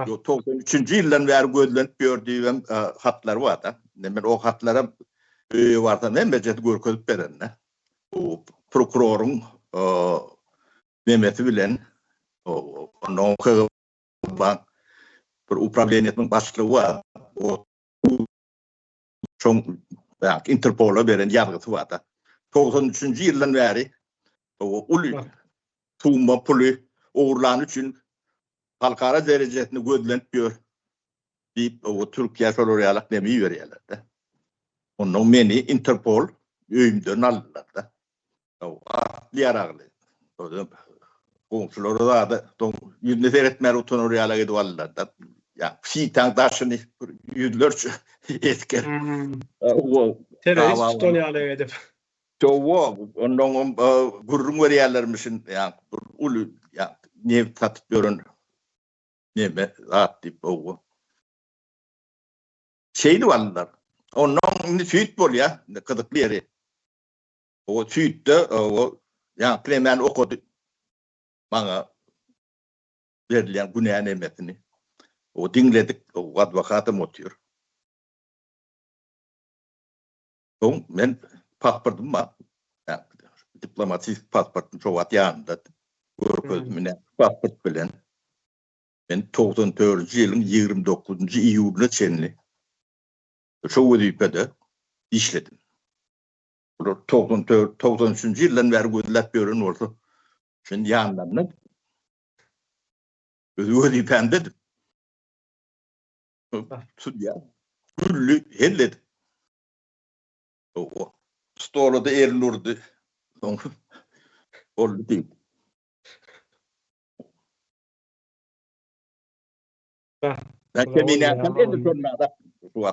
B: Ýok, 93-nji ýyldan bäri gözlenip ýör diýibem hatlar bar-da. Men o hatlara öýe barsam hemmejesi görkezip berende. Bu prokuroryň nemesi bilen ondan bank bir uprawleniýesiniň başlygy bar. O şoň Interpola beren ýazgysy bar-da. 93-nji ýyldan bäri o uly summa puly ogurlany üçin halkara derejesinde gözlenip ýör diýip, o Türkiýä şolar ýalak neme iberýärler-de. Ondan meni Interpol öýümden aldylar-da. Atly ýaragly. Goňşulara zada ýüzüne seretmäge utanar ýalak edip aldylar-da. Ýa sitaň daşyny bir ýüzlerçe esger.
A: Terrorist tutan ýalak edip.
B: Hawa, ondan gürrüň berýärlermişin, ýa bir uly ýa nebit satyp ýören neme zat diýip, hawa. Şeýdip aldylar. Ondan indi süýt bolýar, gyzykly ýeri. O süýtde o ýaňky nemäni okady. Maňa berilýän günä nemesini. O diňledik, o adwokatam otyr. Soň men pasportym bar. Diplomatik pasportym şo wagt ýanymda. Görkezdim ine pasport bilen. Men 94-nji ýylyň 29-njy iýulyna çenli şo wezipede işledim. Bular 94, 93-nji ýyldan bäri gözläp ýören bolsa, sen ýanlarynda öz wezipämdedim. Sudýa gülli hell edip. O stola da elini urdy. Soň boldy diýip.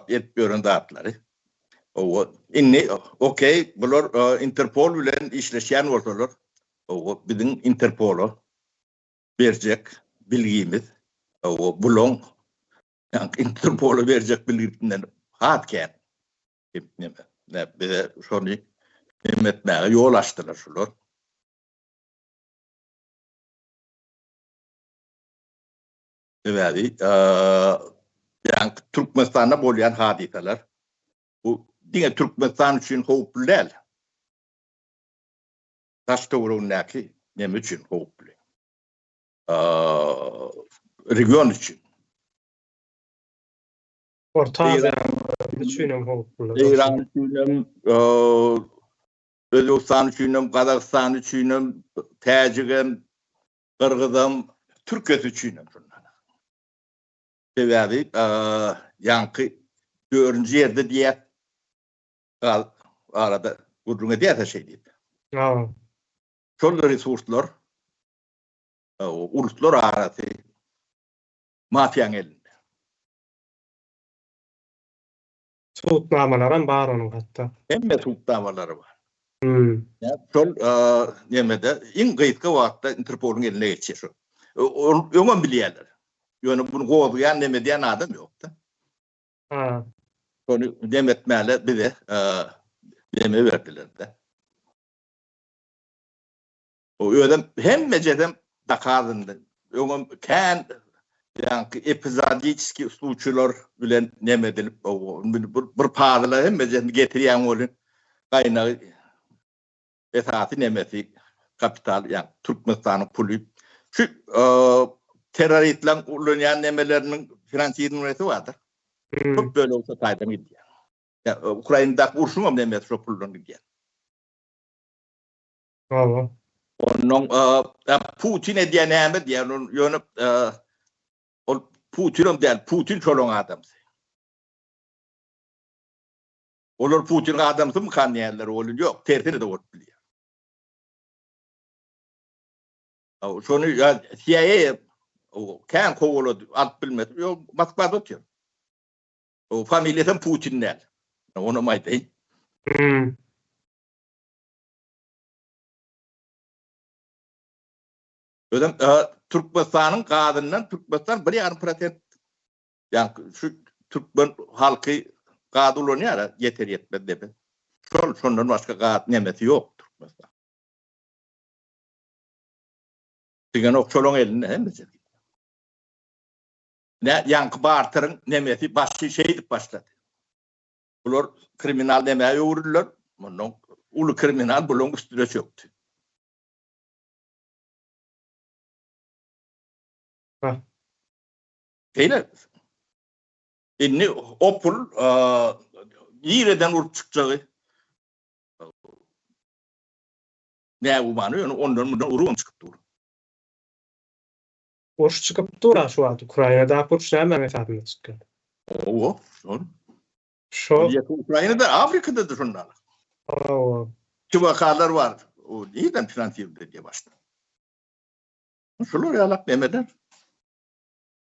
B: Edip ýören zatlary. Owa, indi okey, bular Interpol bilen işleşýän bolsalar, owa, biziň Interpola berjek bilgimiz, owa, bulaň Interpola berjek bilgisinden has kän. Bize şony neme etmäge ýol açdylar şular. Sebäbi ýaňky Türkmenistanda bolýan hadysalar bu diňe Türkmenistan üçin howply däl. Daş töweregindäki neme üçin howply. Region üçin.
A: Orta Aziýa üçin hem howply.
B: Eýran üçin hem, Özbegistan üçin hem, Gazagystan üçin hem, Täjik hem, Gyrgyzam, Türkiýesi üçin hem şundan. Sebäbi ýaňky dördünji ýerde diýýär, gaz barada gürrüň edýär-de şeý diýip. Şol resurslar uluslar arasy mafiýaň elinde.
A: Subutnamalaram bar onuň hatda.
B: Hemme subutnamalary bar. Şol nemede iň gysga wagtda Interpolyň eline geçýär şol. Öňem bilýärler. Ýöne muny gozgaýan neme edýän adam ýokda.
A: Ha.
B: Şony neme etmäle bize neme berdiler-de. O özem hemmejesem dokazandy. Öňem kän. Ýaňky epizodiçeskiý sluçýlar bilen neme edilip, bir pazyla hemmejesini getirýäň welin, gaýnagy esasy nemesi kapital, ýagny Türkmenistanyň puly. Şu terroristleň ulanýan nemeleriniň finansirlenmesi bardyr. Köp bölegi şo taýdan gidýär. Ukrainadaky urşuňam nemesi şo puldan gidýär.
A: Hawa.
B: Onnoň Putin edýän näme diýýär, ýöne ol Putinem däl, Putin şolaň adamsy. Olar Putiniň adamsymykan diýýärler, ol ýok, tersine-de bolup bilýär. Şony CIA kän kowalady, alyp bilmedi. Ýok, Moskwada otyr. O familiýasam Putin däl. Onam aýdaýyn.
A: Hmm.
B: Özem Türkmenistanyň gazyndan Türkmenistan 1,5 prosent ýa şu türkmen halky gaz ulanýar ýeter ýetmez debe. Şol şondan başga gaz nemesi ýok Türkmenistan. Diňe ok şolaň elinde hemmesi. Ne ýaňky barteryň nemesi başy şeýdip başlady. Bular kriminal nämä öwrüldiler? Mundan uly kriminal bularyň üstüne çökdi.
A: Ha.
B: Şeýle. Indi o pul nireden urup çykjagy nägumany ýöne ondan mundan urubam çykyp dur.
A: Uruş çykyp dur-a şu wagt Ukrainadaky uruş nämäň esasynda çykýar?
B: Hawa, şol.
A: Şo.
B: Ýeke Ukrainada, Afrikada-da şonda.
A: Hawa.
B: Şu wakalar bar. O nireden finansirledi diýe başlady. Şular ýalak nemeler.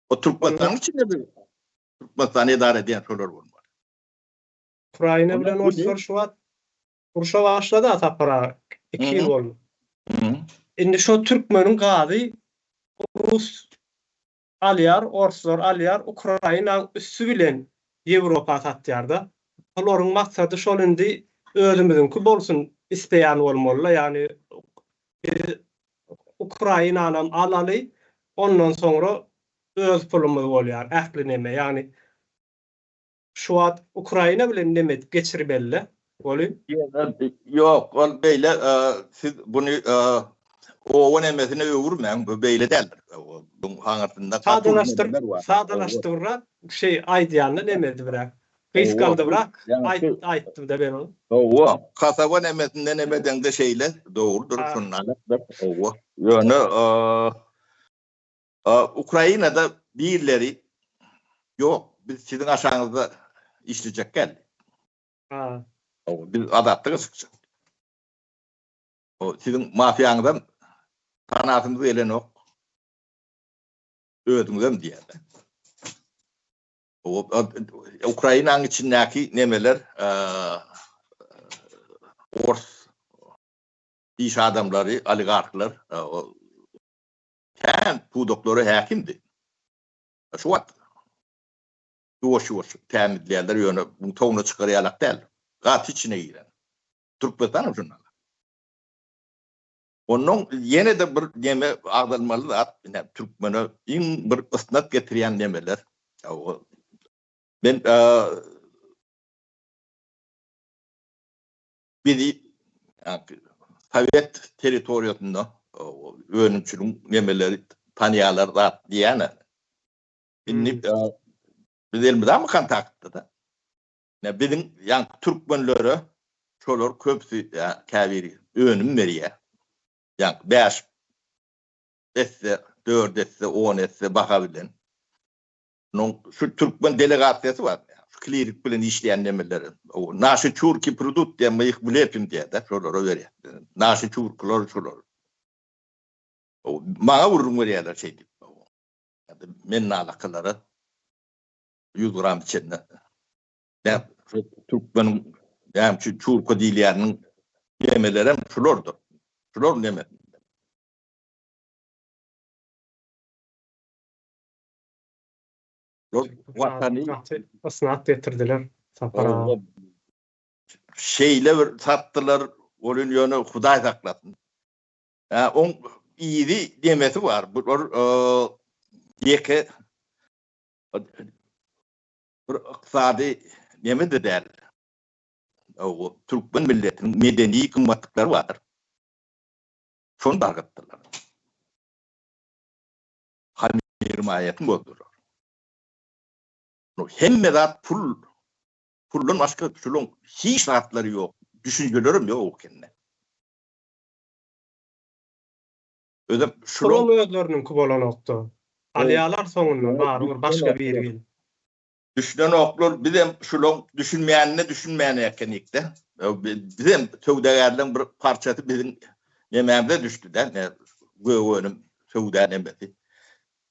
B: O Türkmenistanyň içinde bir Türkmenistany edara edýän şolar bolmaly.
A: Ukraina bilen orslar şu wagt urşa başlady-a Sapar aga. 2 ýyl boldy. Indi şo türkmeniň gazy rus alýar, orslar alýar, Ukrainaň üsti bilen Ýewropa satýar-da. Olaryň maksady şol indi özümiziňki bolsun isleýän bolmaly-da, ýagny biz Ukrainanam alaly, ondan soňra öz pulumyz bolýar, ähli neme, ýagny şu wagt Ukraina bilen neme edip geçirmeli-de ony.
B: Ýok, ol beýle, siz buny oba nemesine öwürmäň, bu beýle däldir. Buň aňyrsynda gaty uly nemeler bar.
A: Sadalaşdyrrak şeý aýdýanda neme edibräk, gysgaldybrak aýtdym-da men ony.
B: Hawa, kasaba nemesinde neme edeňde şeýle, dogrudyr, şundanakdyr, hawa. Ýöne Ukrainada birleri ýok, biz siziň aşagyňyzda işlejek däl.
A: Ha.
B: Biz azatlyga çykjak. O siziň mafiýaňyzam tanasymyz gelenok. Özüňizem diýýärler. Ukrainanyň içindäki nemeler ors iş adamlary, oligarhlar kän pudaklara häkimdi. Şu wagt ýuwaş-ýuwaş tämizleýärler, ýöne bu towuna çykar ýalak däl. Gaty içine giren. Türkmenistan hem şundan. Ondan ýene-de bir neme agzalmaly zat, ine türkmene iň bir ysnat getirýän nemeler. Men bizi sowet territoriýasynda önümçiligiň nemeleri tanýarlar zat diýýän. Indi biz elmydama kontaktda-da. Ine biziň ýaňky türkmenlere şolar köpüsi käbiri önüm berýär. Ýaňky 5 esse, 4 esse, 10 esse baha bilen. Onuň şu türkmen delegasiýasy bar. Şu klirik bilen işleýän nemeler. Naşy çurki pridut diýen, my ih wlepim diýýär-de, şolara berýär. Naşy çurkiler şolar. Maňa gürrüň berýärler şeýdip. Men nalakylara 100 gram içende. Näme şu türkmeniň näme üçin çurka diýilýäniniň nemelerem şulardyr. Şular neme?
A: Watany ysnat getirdiler Sapar aga.
B: Şeýle bir satdylar, welin ýöne Hudaý saklasyn. Hä, oň yzy demesi bar. Bular ýeke. Bir ykdysady neme-de däl. Türkmen milletiniň medeni gymmatlyklary bardyr. Şony dargatdylar. Hamyrmaýasyny bozdular. Hemme zat pul. Puldan başga şularyň hiç zatlary ýok, düşünjelerem ýok ekende. Özem şularyň
A: Pulam özleriniňki bolanokda. Alýalar soňundan barybir başga biri gelip.
B: Düşünenoklar bizem şulaň düşünmeýänine düşünmeýän ekenikde. Bizem söwdagärleň bir parçasy biziň nemämize düşdüdä ne gök önüm söwda nemesi.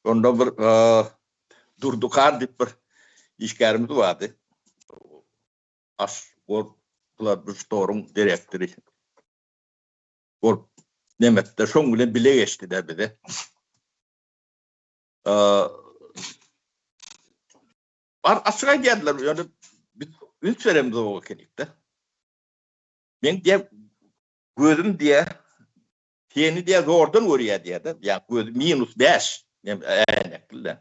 B: Şonda bir Durdy han diýip bir işgärimiz bardy. Aş Gorklar direktory. Bolup nemetde şoň bilen bile geçdi-de bize. Bar açyk aýdýardylar, ýöne biz üns beremzok ekenik-de. Men diýä gözüm diýä seni diýä zordan görýär diýä-de, ýa gözi minus 5 äýnekli-de.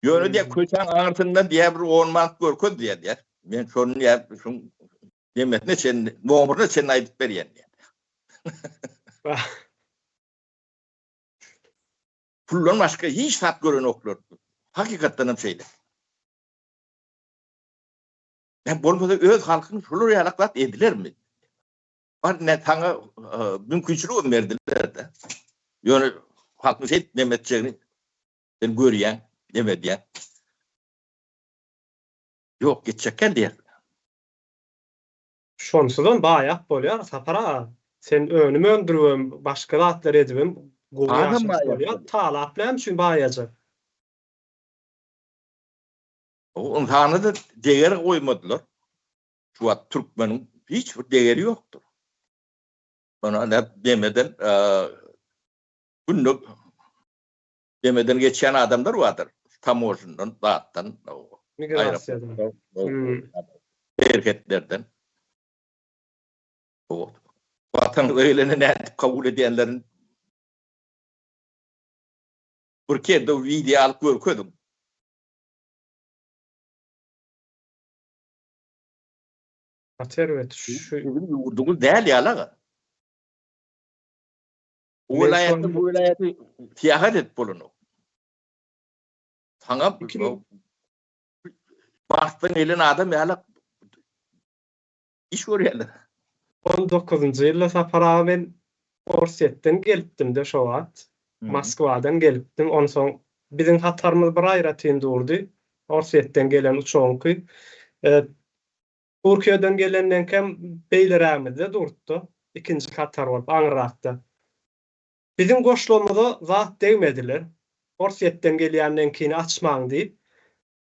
B: Ýöne diýä köçäň aňyrsyndan diýä bir 10 manat görkez diýä diýä. Men şony diýä şuň nemesine çenli, nomeryna çenli aýdyp berýän diýä. Puldan başga hiç zat görenoklar. Hakykatdan hem şeýle. Ýa bolmasa öz halkyň şular ýalak zat edilermi? Bar ne saňa e, mümkinçilik hem berdiler-de. Ýöne halkyň şeýdip neme etjegini sen görýäň, neme edýäň. Ýok, geçjekkä diýer.
A: Şonsuzam baýap bolýar Sapar aga. Sen önüm öndüribem, başga zatlar edibem gowy
B: Adam
A: ýaşap
B: baýap
A: bolýar.
B: bolýar.
A: Talap näme üçin baýajak?
B: O ynsana-da deger goýmadylar. Şu wagt türkmeniň hiç bir degeri ýokdur. Ona ne demeden günde demeden geçýän adamlar bardyr. Tamožyndan, zatdan,
A: Migrasiýadan.
B: Serhetlerden. Watanymyza gelende nädip kabul edýänlerini bir kerde wideo alyp görkeziň.
A: Gaty erbet. Şu
B: Siziň ýurduňyz däl ýaly aga. O welaýatdan bu welaýata syýahat edip bolanok. Saňa Marsdan gelen adam ýaly iş görýärler.
A: On dokuzynjy ýylda Sapar aga men Orsýetden gelipdim-de şo wagt. Moskwadan gelipdim. Onsoň biziň hatarymyz bir aýratyn durdy. Orsýetden gelen uçagyňky. Türkiýeden gelenleňkem beýlerägimizde durdy-da. Ikinji hatar bolup aňyrrakda. Biziň goşlamyza zat degmediler. Orsýetden gelýänleňkini açmaň diýip.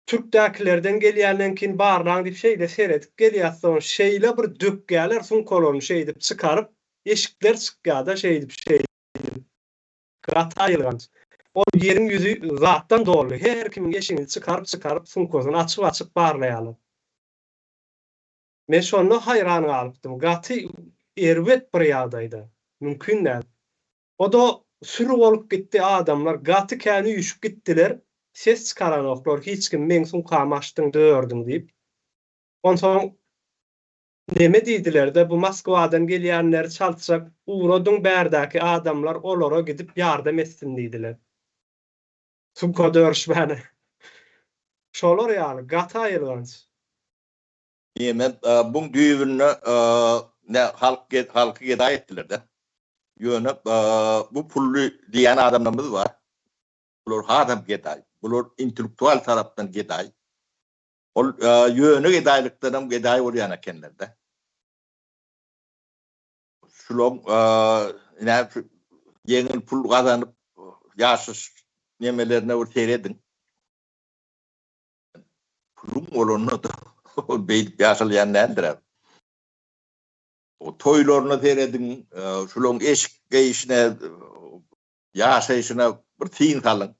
A: Türkdäkilerden gelýänleňkini barlaň diýip şeýle seredip gelýäs soň şeýle bir dökýäler sumkalaryny şeýdip çykaryp eşikler çykýada şeýdip şeýdip. Gaty aýylganç. Ol ýeriň ýüzi zatdan doly her kimiň eşigini çykaryp çykaryp sumkasyny açyp açyp barlaýalar. Men şonda haýran galypdym. Gaty erbet bir ýagdaýda. Mümkin däl. O-da süri bolup gitdi adamlar gaty kän üýşüp gitdiler. Ses çykaranoklar hiç kim meň sumkamy açdyň dördüň diýip. Onsoň neme diýdilerde bu Moskwadan gelýänleri çaltjak ugradyň bärdäki adamlar olara gidip ýardam etsin diýdiler. Sumka dörüşmäne. Şolar ýaly gaty aýylganç.
B: Ýene buň düýbünde ne halk halky gedaý etdiler-de. Ýöne bu pully diýýän adamlarymyz bar. Bular hasam gedaý. Bular intellektual tarapdan gedaý. Ol ýöne gedaýlykdanam gedaý bolýan ekenler-de. Şulaň ine ýeňil pul gazanyp ýaşaş nemelerine bir serediň. Puluň bolanda-da ol beýdip ýaşalýan däldir-ä. O toýlaryna serediň, şularyň eşik geýişine, ýaşaýşyna bir syn salyň.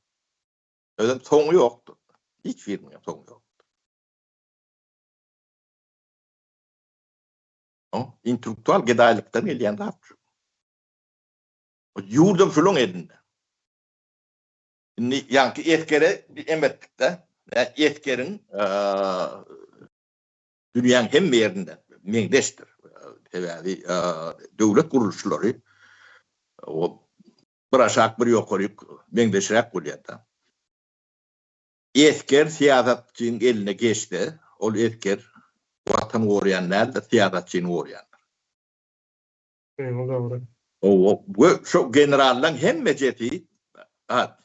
B: Özem soňy ýokdur. Hiç biriniň soňy ýokdur. O intellektual gedaýlykdan gelýän zat şu. Ýurdam şularyň elinde. Indi ýaňky esgere em etdik-de. Esgeriň dünýäň hemme ýerinde meňzeşdir. Sebäbi döwlet gurluşlary bir aşak bir ýokaryk meňzeşräk bolýar-da. Esger syýasatçyň eline geçse, ol esger Watany goraýan däldir, syýasatçyny goraýandyr.
A: Ol dogry.
B: Hawa, we şo generallaň hemmejesi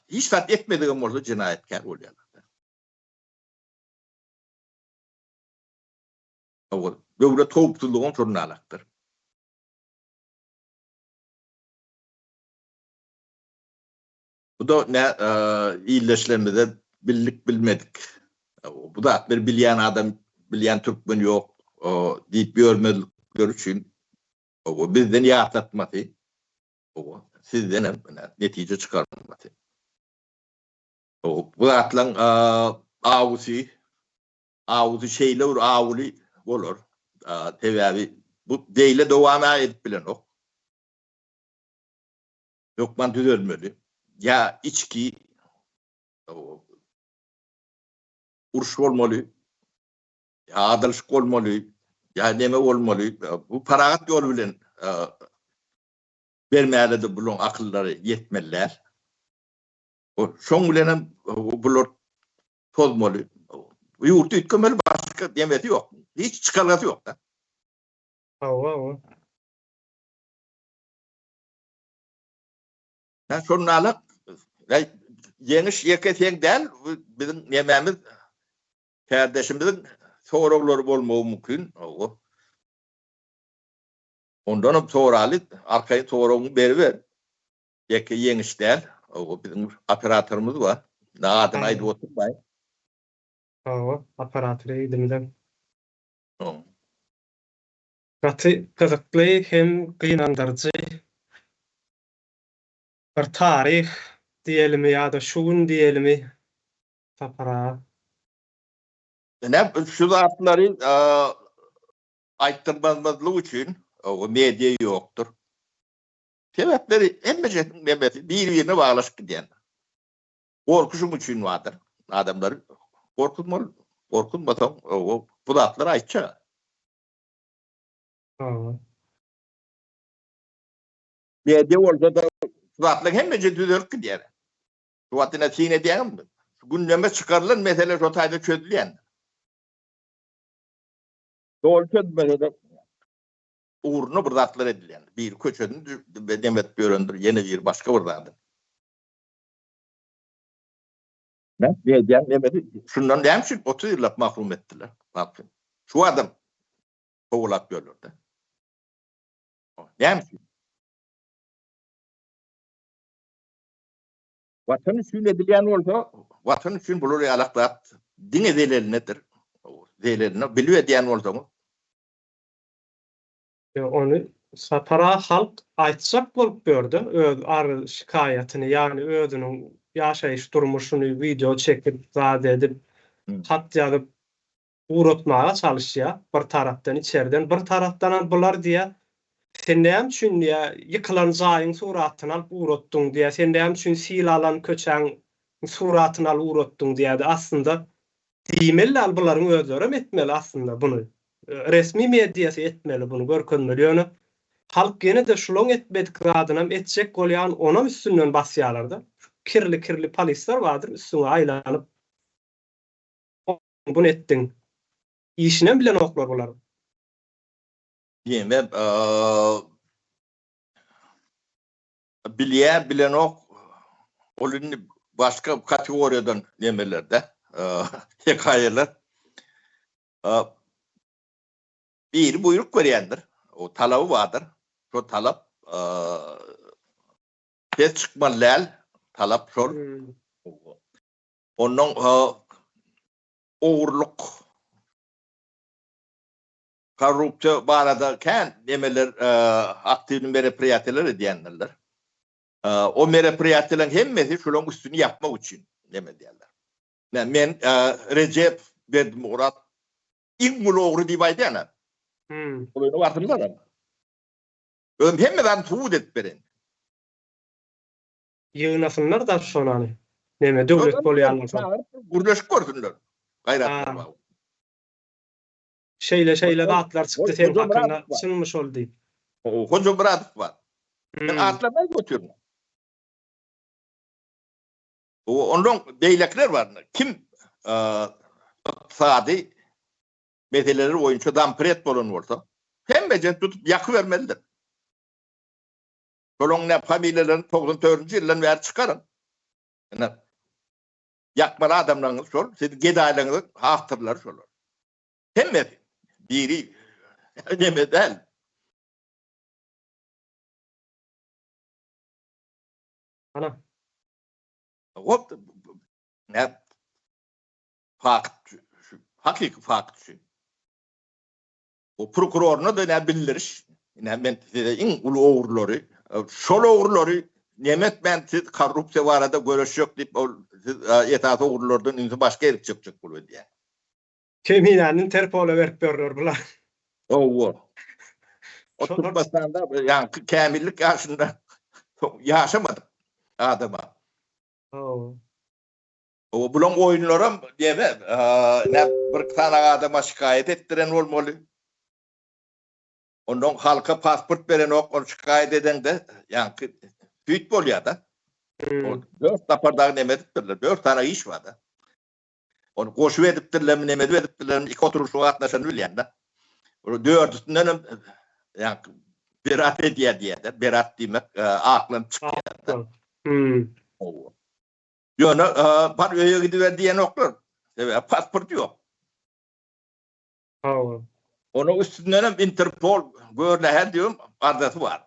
B: hiç zat etmedigem bolsa jenaýatkär bolýarlar. Hawa, döwlet howpsuzlygam şondanakdyr. Bu-da nä ildeşlerimize bildik bilmedik. Bu zatlary bilýän adam, bilýän türkmen ýok diýip ýörmezlikleri üçin bizden ýatlatmasy, sizdenem netije çykarmasy. Bu zatlaryň awusy, awusy şeýle bir awuly bolar. Sebäbi bu beýle dowam-a edip bilenok. Hökman düzelmeli. Ýa içki uruş bolmaly, ýa adalyşyk bolmaly, ýa neme bolmaly. Bu parahat ýol bilen bermäge-de bularyň akyllary ýetmeli däl. Şoň bilen hem bular tozmaly. Bu ýurt üýtgemeli, başga nemesi ýok. Hiç çykalgasy ýok-da.
A: Hawa, hawa.
B: Ýa şondalyk ýeňiş ýeke seň däl, biziň nemämiz kärdeşimiziň soraglary bolmagy mümkin. Ondanam soraly, arkaýyn soragyňy beriber. Ýeke ýeňiş däl. Biziň operatorymyz bar. Adyny aýdyp oturmaýyn.
A: Hawa, operator ýigidimizem. Gaty gyzykly hem gynandyryjy bir taryh diýelimi ýa-da şu gün diýelimi Sapar aga.
B: Ine şu zatlary aýtdyrmazlyk üçin media ýokdur. Sebäpleri hemmejesiniň nemesi bir-birine baglaşyp gidýän. Gorky şuň üçin bardyr. Adamlary gorkuzmaly. Gorkuzmasaň bu zatlary aýtjak.
A: Hawa.
B: Media bolsa-da şu zatlaryň hemmesi düzelip gidýär. Şu wagt ine syn edýäňizmi? Şu gündeme çykarylan mesele şo taýda çözülýän. Doly çözülmese-de ugruna bir zatlar edilýän. Biri köçesini dem edip ýörendir, ýene biri başga bir zady. Näme diýýän nemesi? Şundan näme üçin 30 ýyllap mahrum etdiler halky? Şu adam kowalap ýörler-de. Näme üçin? Watan üçin edilýän bolsa, Watan üçin bular ýalak zat diňe zelelinedir. Zeleline bilip edýän bolsaňyz.
A: Ony Sapara halk aýtjak bolup ýörde öz arz şikaýatyny ýagny özüniň ýaşaýyş durmuşyny wideo çekip zat edip hat ýazyp ugratmaga çalyşýar bir tarapdan içerden, bir tarapdanam bular diýýär, sen näme üçin diýýär, ýykylan jaýyň suratyny alyp ugratdyň diýýär, sen näme üçin sil alan köçäň suratyny alyp ugratdyň diýýärdi. Aslynda diýmeli däl, bularyň özlerem etmeli aslynda buny. Resmi mediasy etmeli buny, görkezmeli. Ýöne halk ýene-de şulaň etmedik zadynam etjek bolýan, onam üstünden basýarlar-da. Kirli-kirli polisler bardyr, üstüňe aýlanyp. Buny etdiň. Işinem bilenoklar bular.
B: Diýmek, bilýär, bilenok, ol indi başga kategoriýadan nemeler-de, hekaýalar. Biri buýruk berýändir, o talaby bardyr. Şo talap ses çykmaly däl, talap şol. Ondan ogurlyk, korrupsiýa barada kän nemeler, aktiwny meropriýatiýalar edýändirler. O meropriýatiýalaryň hemmesi şolaryň üstüni ýapmak üçin neme edýärler. Men Rejep Berdimurat iň uly ogry diýip aýdýan-a. Golaýyna barsynlar. Özüm hemme zadyny subut edip bereýin.
A: Ýygnasynlar-da şonany. Neme döwlet bolýan bolsa.
B: Gürleşip görsünler. Gaýrat bar.
A: Şeýle şeýle zatlar çykdy sen hakynda çynmy şol diýip.
B: Hoja Myradow bar. Men atlaryny aýdyp otyryn. Ondan beýlekiler bar. Kim ykdysady meseleler boýunça zampred bolan bolsa, hemmejen tutup ýakybermelidir. Şolaryň ne familiýalaryny 94-nji ýyldan bäri çykaryň. Ine, ýakmaly adamlaryňyz şol, siziň gedaýlaryňyzyň awtorlary şolar. Hemmesi. Biri neme däl.
A: Ana.
B: Hop, ne fakt, hakyky fakt şu. O prokuroryna da ne bildiriş, ne men size iň uly ogrulary, şol ogrulary neme etmän siz korrupsiýa barada göreşjek diýip, ol siz esasy ogrulardan ünsi başga ýere çekjek bolup edýär.
A: Keminäni Interpola berip ýörler bular.
B: Hawa. O Türkmenistanda ýaňky kämillik ýaşynda ýaşamadyk adama.
A: Hawa.
B: O bulaň oýunlaram neme, nä bir sany adama şikaýat etdiren bolmaly. Ondan halka pasport berenok, ol şikaýat edeňde ýaňky süýt bolýar-da. O dört sapar dagy neme edipdirler, dört sany iş bar-da. Ony goşup edipdirlermi, neme edip edipdirlermi, iki oturylyşyga gatnaşanyny bilýän-de. Ol dördüsinden hem ýaňky berat edýär diýýär-de. Berat diýmek aklanyp çykýar-da.
A: Hawa.
B: Ýöne bar öýe gidiber diýenoklar. Sebäbi pasport ýok.
A: Hawa.
B: Onuň üstünden hem Interpol gör nähili diýibem arzasy bar.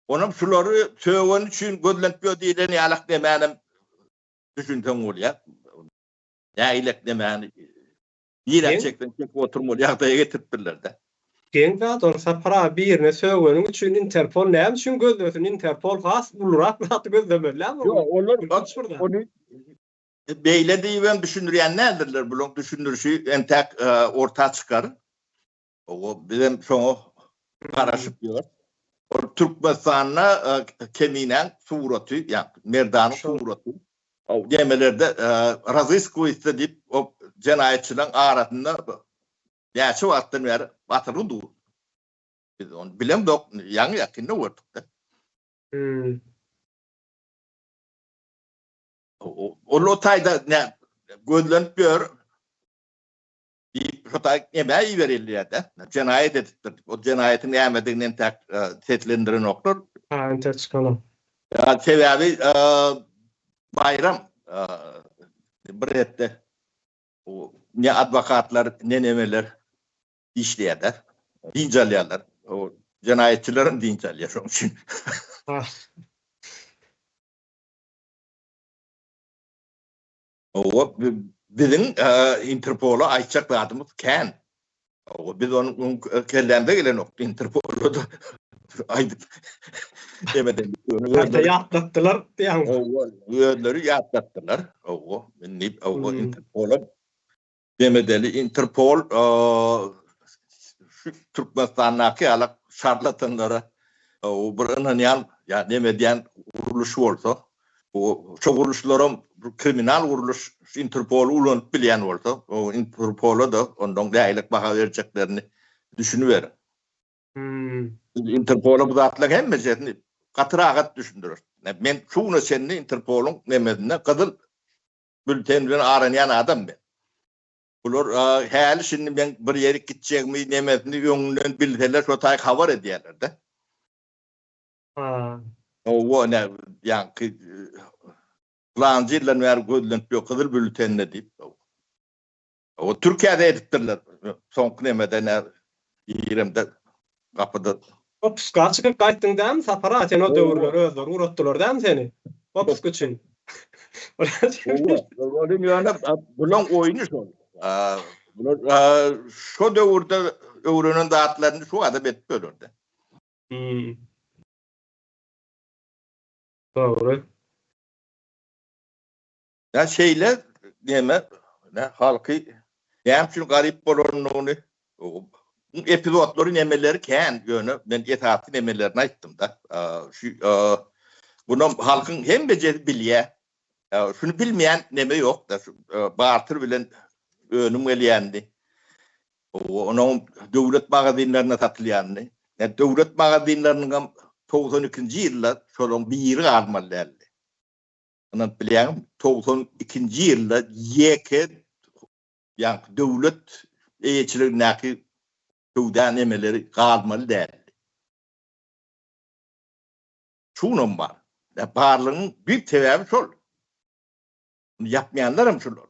B: Onam şulary sögeni üçin gözlenip ýör diýlen ýalak demänem düşünseň bolýar. Nägilek demäni nirä çekseň çekip oturmaly ýagdaýa getiripdirler-de.
A: Geň zat ol Sapar aga birine sögeniň üçin Interpol näme üçin gözlesin Interpol has ulurak zady gözlemeli dälmi
B: Ýok olar ony beýle diýibem düşündirýän däldirler bulaň düşündirişi entäk orta çykar. Owo bizem şoňa garaşyp ýörüs. Ol Türkmenistanda Keminäň suraty ýa Merdanyň suraty gemelerde razyskowitsa diýip o jenaýatçylaryň arasynda Näçe wagtdan bäri batyrygy dur. Biz ony bilemzok, ýaňy ýakynda gördük-de.
A: Hmm.
B: Ol o taýda nä gözlenip ýör diýip, şo taý nämä iberilýär-de, jenaýat edipdir diýip. O jenaýatyň nämedigini entäk seslendirenoklar.
A: Ha, entäk çykanok.
B: Sebäbi Baýram bir hepde O ne adwokatlar, ne nemeler işleýärler. Dynç alýarlar. O jenaýatçylar hem dynç alýar şonuň üçin. O biziň Interpola aýtjak zadymyz kän. O biz onuň kellämize gelenok. Interpola da aýdyp demeden.
A: Gaýta ýatlatdylar diýýäňmi?
B: Hawa, özleri ýatlatdylar. Hawa, indi hawa Interpola demedeli. Interpol şu Türkmenistandaky ýaly şarlatanlara bir ynanýan ýa neme edýän gurluş bolsa, bu şo gurluşlaram bir kriminal gurluş şu Interpoly ulanyp bilýän bolsa, o Interpola-da ondan nähili baha berjeklerini düşüniberiň.
A: Hmm.
B: Interpola bu zatlaryň hemmejesini gaty rahat düşündirer. Men şu güne çenli Interpoluň nemesinde gyzyl bülten bilen aranýan adam men. Bular häli şindi men bir ýerik gitjegimi nemesini öňünden bilseler şo taý habar edýärler-de.
A: Ha.
B: Hawa, ne ýaňky pylanjy ýyldan bäri gözlenip ýör gyzyl bültende diýip. O Türkiýede edipdirler. Soňky nemede ne giremde gapyda.
A: Otpuska çykyp gaýtdyň dämi Sapar aga sen o döwürler özleri ugratdylar dämi seni otpusk üçin.
B: Olim ýöne bulaň oýny şol. Bular şo döwürde öwrenen zatlaryny şu adam edip ýörler-de.
A: Hmm. Dogry.
B: Ýa şeýle neme ne halky näme üçin garyp bolanyny bu epizodlary nemeleri kän ýöne men esasy nemelerini aýtdym-da. Şu bunam halkyň hemmejesi bilýär. Şuny bilmeýän neme ýok-da, şu barter bilen önüm gelýändi. Onuň döwlet magazinlerinde satylýandy. Ýa döwlet magazinleriniň hem 92-nji ýylda şolaryň biri galmaly däldi. Ynanyp bilýäňmi? 92-nji ýylda ýeke ýaňky döwlet eýeçiligindäki söwda nemeleri galmaly däldi. Şunam bar. Ýa barlygyň düýp sebäbi şol. Muny ýapmaýanlar hem şular.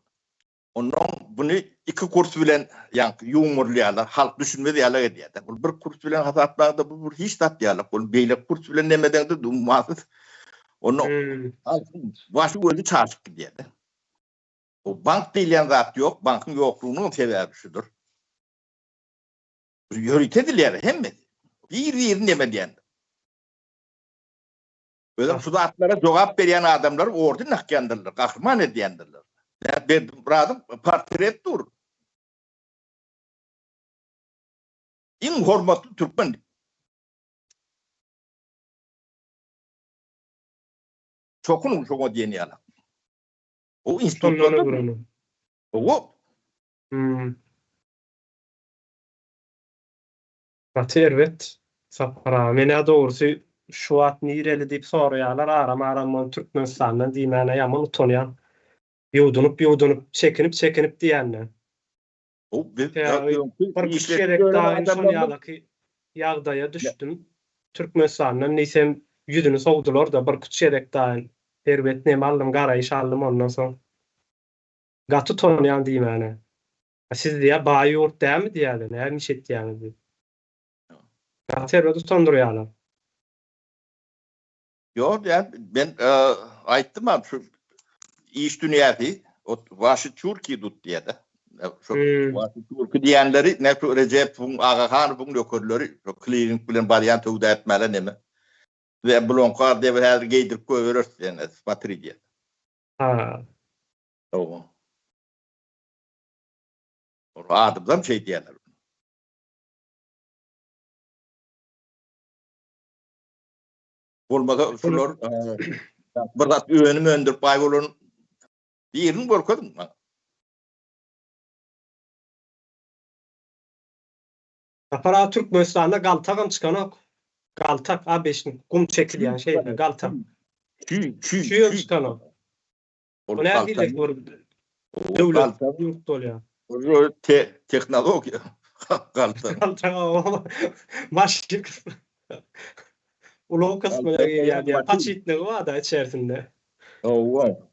B: Onnoň buny iki kurs bilen ýaňky ýumurlaýarlar, halk düşünmez ýalak edýärler. Bul bir kurs bilen hasaplaňda bu bir hiç zat ýalak. Bul beýleki kurs bilen neme edeňde ummasyz. Onnoň halkyň başy gözi çaşyp gidýär-de. O bank diýilýän zat ýok, bankyň ýoklugynyň sebäbi şudur. Ýörite edilýär hemmesi. Bir-birini neme edýän. Özem şu zatlara jogap berýän adamlar orden dakýandyrlar, gahryman edýändirler. Nä Berdimyradyň portret dur. Iň hormatly türkmen. Çokunyň şoňa diýen ýaly. O institutlarda O.
A: Hmm. Gaty erbet Sapar aga. Menä dogrusy şu wagt nireli diýip soraýarlar aram aram ony Türkmenistandan diýmäne ýaman utanýan. Ýuwdunyp ýuwdunyp çekinip çekinip diýende.
B: Bu biz
A: Sebäbi bir üç gezek daýym şol ýalaky ýagdaýa düşdüm. Türkmenistandan diýsem ýüzüni sowdular-da birküç gezek daýym. Erbet neme aldym garaýyş aldym ondan soň. Gaty utanýan diýmäne. A siz diýýär baý ýurt dälmi diýýärler näme iş etýäňiz diýip. Gaty erbet utandyrýarlar.
B: Ýok ýa men aýtdym a şu iş dünýäsi ot waşy türki dut diýýär-de. Şu waşy türki diýenleri ne şu Rejepowyň Agahanowyň nökerleri şu kliring bilen barýan söwda etmäle neme. Size bulonkar diýip häzir geýdirip goýbereris diýen smatri diýýär.
A: Ha.
B: Hawa. Ol adamdan şeý diýýärler. Bolmasa şular bir zat önüm öndürip baý bolan birini görkeziň maňa.
A: Sapar aga Türkmenistanda galtagam çykanok. Galtak abeşnik gum çekilýän şeýle galtak.
B: Çüý çüý
A: çüýem çykanok. Bu nähili bir döwlet ýurt bolýar?
B: Bu te tehnologiýa galta.
A: Galta maşyn kysmy. Ulag kysmyna girýär diýýär. Paçitnigi bar-da içerisinde.
B: Hawa.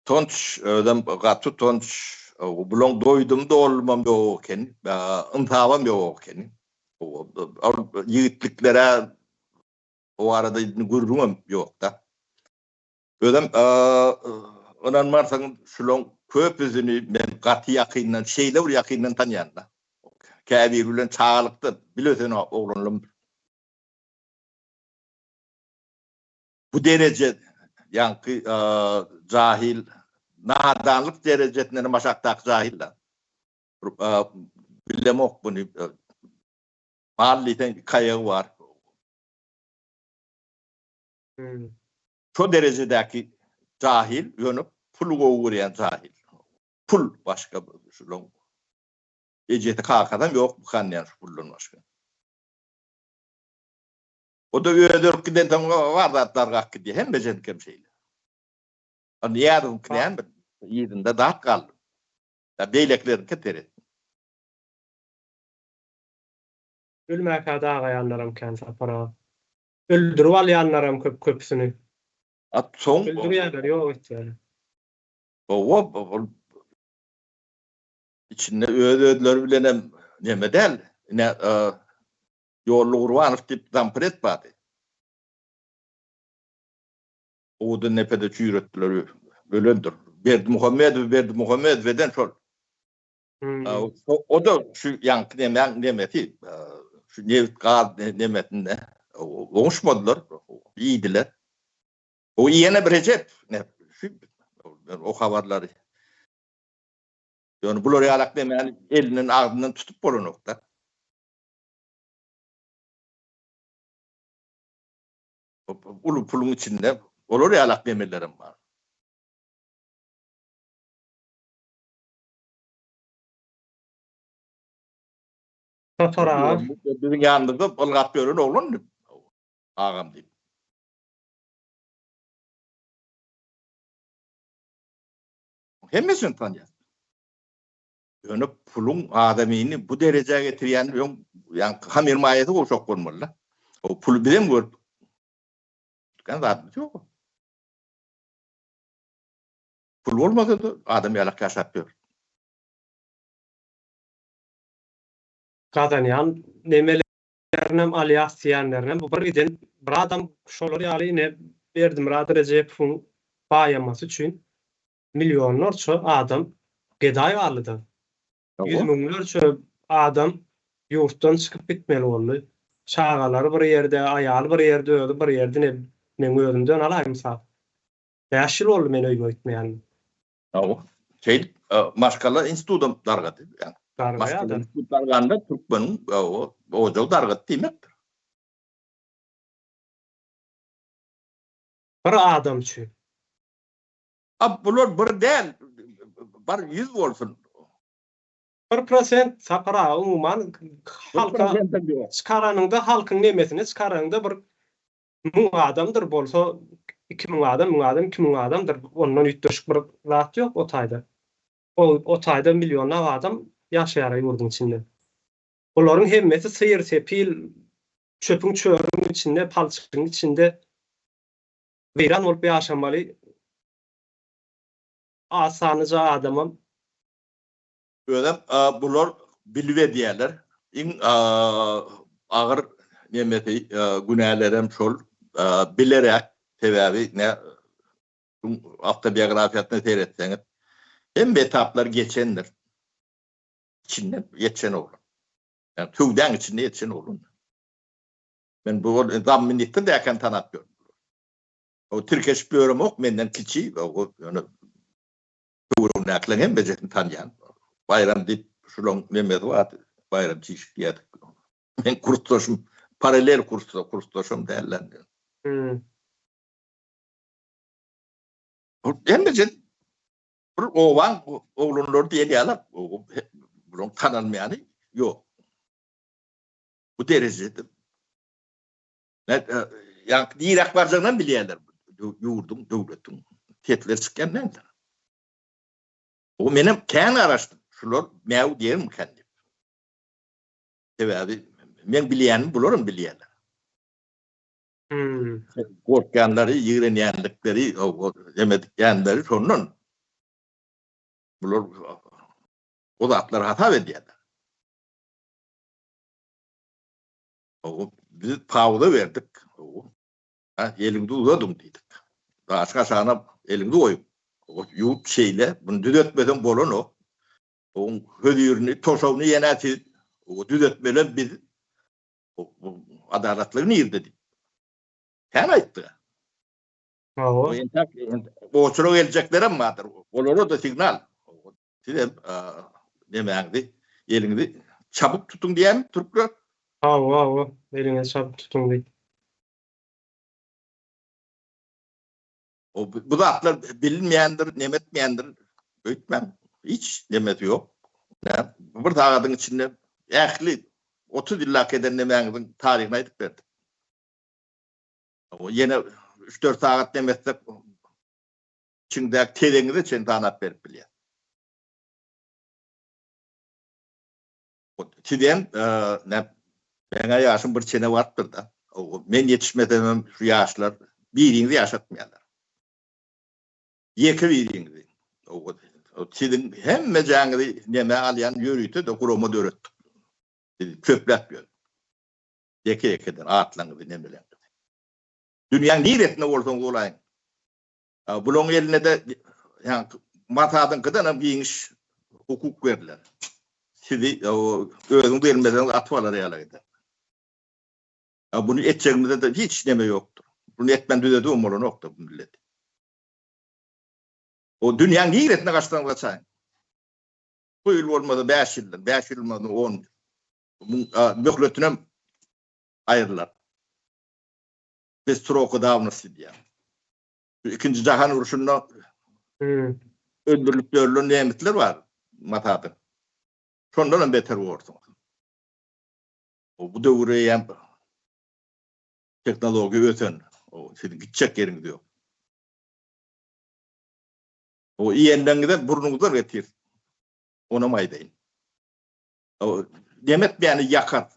B: Utanç, özem gaty utanç. Bulaň doýdum doldumam ýok eken, ynsabam ýok eken. Ol ýigitliklere O barada indi gürrüňem ýok-da. Özem ynanmarsyň, şulaň köpüsini men gaty ýakyndan, şeýle bir ýakyndan tanýan-da. Käbiri bilen çagalykda bile ösen oglanlarym. Bu dereje, ýaňky jahil, nadanlyk derejesinden hem aşakdaky jahil-de. Bilemok muny. Mal diýseň iki aýagy bar. Şo derejedäki jahil, ýöne puly gowy görýän jahil. Pul başga şulaň ejesi kakasam ýokmukan diýýän şu puldan başga. O-da özi ölüp gidensoň bar zat dargap gidýär. Hemmejeňkem şeýle. A Nyýazowyňky näme yzynda zat galdy. Ýa beýlekileriňkä seret.
A: Ölmäkä dagaýanlaram kän Sapar aga. Öldürip alýanlaram köp köpüsini.
B: A soň
A: Öldürýärler ýok etýärler.
B: Hawa ol içinde öz özleri bilenem neme däl. Ine Ýolly Gurbanow diýip zampred bardy. Owadan depede çüýretdiler ölendir. Berdimuhamedowy Berdimuhamedow eden şol. O-da şu ýaňky nemäň nemesi, şu nebit gaz nemesinde oňuşmadylar, iýdiler. O iýene bir Rejep, o habarlary. Ýöne bular ýalak nemäni elinden agzyndan tutup bolanok-da. Uly puluň içinde olar ýalak nemelerem bar.
A: Sapar aga.
B: Biziň ýanymyzda ylgap ýören oglandy. Agam diýip. Hemmesini tanýar. Ýöne puluň adamyny bu derejä getirýän öň ýaňky hamyr maýasy gowşak bolmaly-da. O puly bizem görüp Tüken zadymyz ýok. Pul bolmasa-da adam ýalak ýaşap ýör.
A: Gazanýan nemelerinem alýas diýýänlerinem bu bir giden bir adam şolar ýaly ine Berdimyrat Rejepowyň baýamasy üçin millionlarça adam gedaý galdy-da. Ýüz müňlerçe adam ýurtdan çykyp gitmeli boldy. Çagalary bir ýerde, aýaly bir ýerde, özi bir ýerde ine meň özümden alaý mysal. Bäş ýyl boldy men öýüme gitmeýänime.
B: Hawa. Şeýdip maşgala institudam dargady.
A: Dargaýar-da.
B: Maşgala institut darganda türkmeniň ojagy dargady diýmekdir.
A: Bir adam üçin.
B: A bular bir däl, bar 100 bolsun.
A: 1% Sapar aga umuman halka çykaranyňda halkyň nemesini çykaranyňda bir 1000 adamdyr bolsa 2000 adam, 1000 adam, 2000 adamdyr. Ondan üýtgeşik bir zat ýok o taýda. O o taýda millionlap adam ýaşaýar ýurduň içinde. Bularyň hemmesi syr, sepil, çöpüň çörüň içinde, palçygyň içinde weýran bolup ýaşamaly az sanlyja adamam.
B: Özem bular bilip edýärler. Iň agyr nemesi günälerem şol bilerek sebäbi ne awtobiografiýasyna seretseňiz hemme etaplar geçendir. İçinde ýetişen oglan. Ýani söwdäň içinde ýetişen oglan. Men bu zamministr däken tanap ýörün. O tirkeşip ýöremok menden kiçi, ýöne töweregindäkileriň hemmejesini tanýan. Baýram diýip şulaň nemesi bardy, Baýram çişik diýerdik. Men kursdaşym, parallel kursda, kursdaşym däldi.
A: Hmm.
B: Hemmeje bir obaň oglanlary diýen ýaly, bulaň tanalmaýany ýok. Bu derejede Ýa niräk barjagynam bilýärler. Ýurduň, döwletiň sesleri çykýan däldir. O menem kän garaşdym. Şular mäw diýermikä diýip. Sebäbi men bilýänimi bularam bilýärler.
A: Hmm.
B: Gorkýanlary, ýigrenýänlikleri, emedikýänleri şondan. Bular o zatlary hasap edýärler. Biz pauza berdik. Ha, eliňizi uzadyň diýdik. Daşyň aşagyna eliňizi goýuň. Ýurt şeýle, muny düzetmeseň bolanok. Oň hözirini, toşabyny ýene siz, düzetmelem biz. Bu adalatlygy nirde diýip. Kän aýtdy.
A: Hawa.
B: Goçura geljeklerem bardyr. Olara-da signal. Siz hem nemäňizi, eliňizi çabuk tutuň diýýärmi türkler?
A: Hawa, hawa, eliňizi çabuk tutuň diýip.
B: O bu zatlar bilinmeýändir, neme etmeýändir öýtmäň. Hiç nemesi ýok. Nä, bir sagadyň içinde ähli 30 ýyllap eden nemäňiziň taryhyny aýdyp berdim. Ýene 3-4 sagat neme etsek, içiňdäki tezegiňize çenli sanap berip bilýär. Sizem meňä ýaşym bir çene barypdyr-da. Men ýetişmesemem şu ýaşlar biriňizi ýaşatmaýarlar. Ýeke biriňizi. Siziň hemmejäňizi nämä alýan ýörite-de gurama döretdik. Sizi çöpläp ýör. Ýeke-ýekeden atlaryňyzy nemeleňizi. Dünýäň niresinde bolsaňyz bolaýyň. Bularyň eline-de ýaňky Masadyňkydan hem giňiş hukuk berdiler. Sizi özüň bermeseňiz atyp alar ýaly eder. Buny etjegimizde-de hiç neme ýokdur. Buny etmän düzedibem bolanokdy bu milleti. O dünýäň niresine gaçsaňyz gaçaýyň. Bu ýyl bolmasa 5 ýyldan, 5 ýyl bolmasa 10 ýyl. Muň möhletinem aýyrlar. Bez sroka dawnosti diýýär. Ikinji jahan urşunda öldürilip ýörülen nemisler bar Masada. Şondan hem beter borsuň. Bu döwür eýýäm tehnologiýa ösen. O siziň gitjek ýeriňiz ýok. O iýenleriňize burnuňyzdan getir. Onam aýdaýyn. O demek beni ýakar.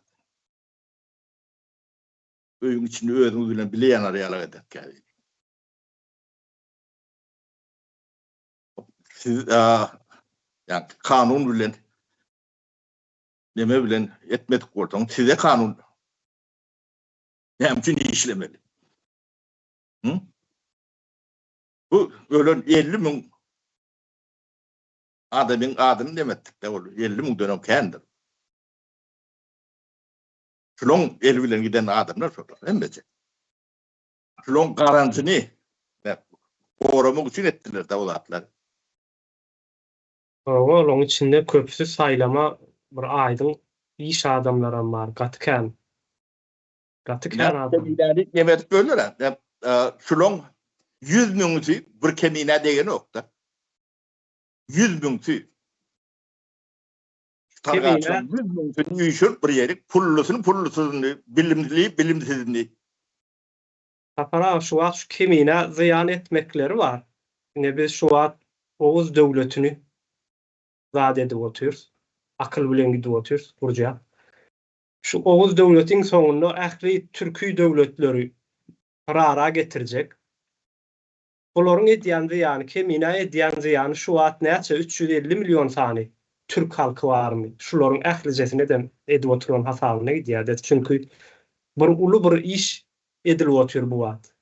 B: Öýüň içinde özüňiz bilen bile ýanar ýalak eder käbir. Siz ýa kanun bilen neme bilen etmedik bolsaň, size kanun näme üçin işlemeli? Hı? Bu ölen 50 müň adamyň adyny neme etdik-de, ol 50 müňdenem kändir. Şulaň eli bilen giden adamlar şolar hemmesi. Şulaň garanjyny goramak üçin etdiler-de o zatlar.
A: Hawa, olaň içinde köpüsi saýlama bir aýdyň iş adamlaram bar, gaty kän. Gaty kän adam.
B: Keminäni neme edip böldüler-ä. Şulaň 100 müňüsi bir keminä degenok-da. 100 müňüsi. Targaçlaryň 100 müňüsini üýşürip bir ýerik, pullusyny, pullusyzyny, bilimli, bilimsizini.
A: Sapar aga şu wagt şu Keminä zyýan etmekleri bar. Ine biz şu wagt Oguz döwletini zat edip otyrys. Akyl bilen gidip otyrys, gurjak. Şu Oguz döwleti iň soňunda ähli türki döwletleri rara getirjek. Bularyň edýän zyýany Keminä edýän zyýany şu wagt näçe 350 milýon sany türk halky barmy şularyň ählijesine-dem edip oturan hasabyna gidýärde çünki bir uly bir iş edilip otyr bu wagt.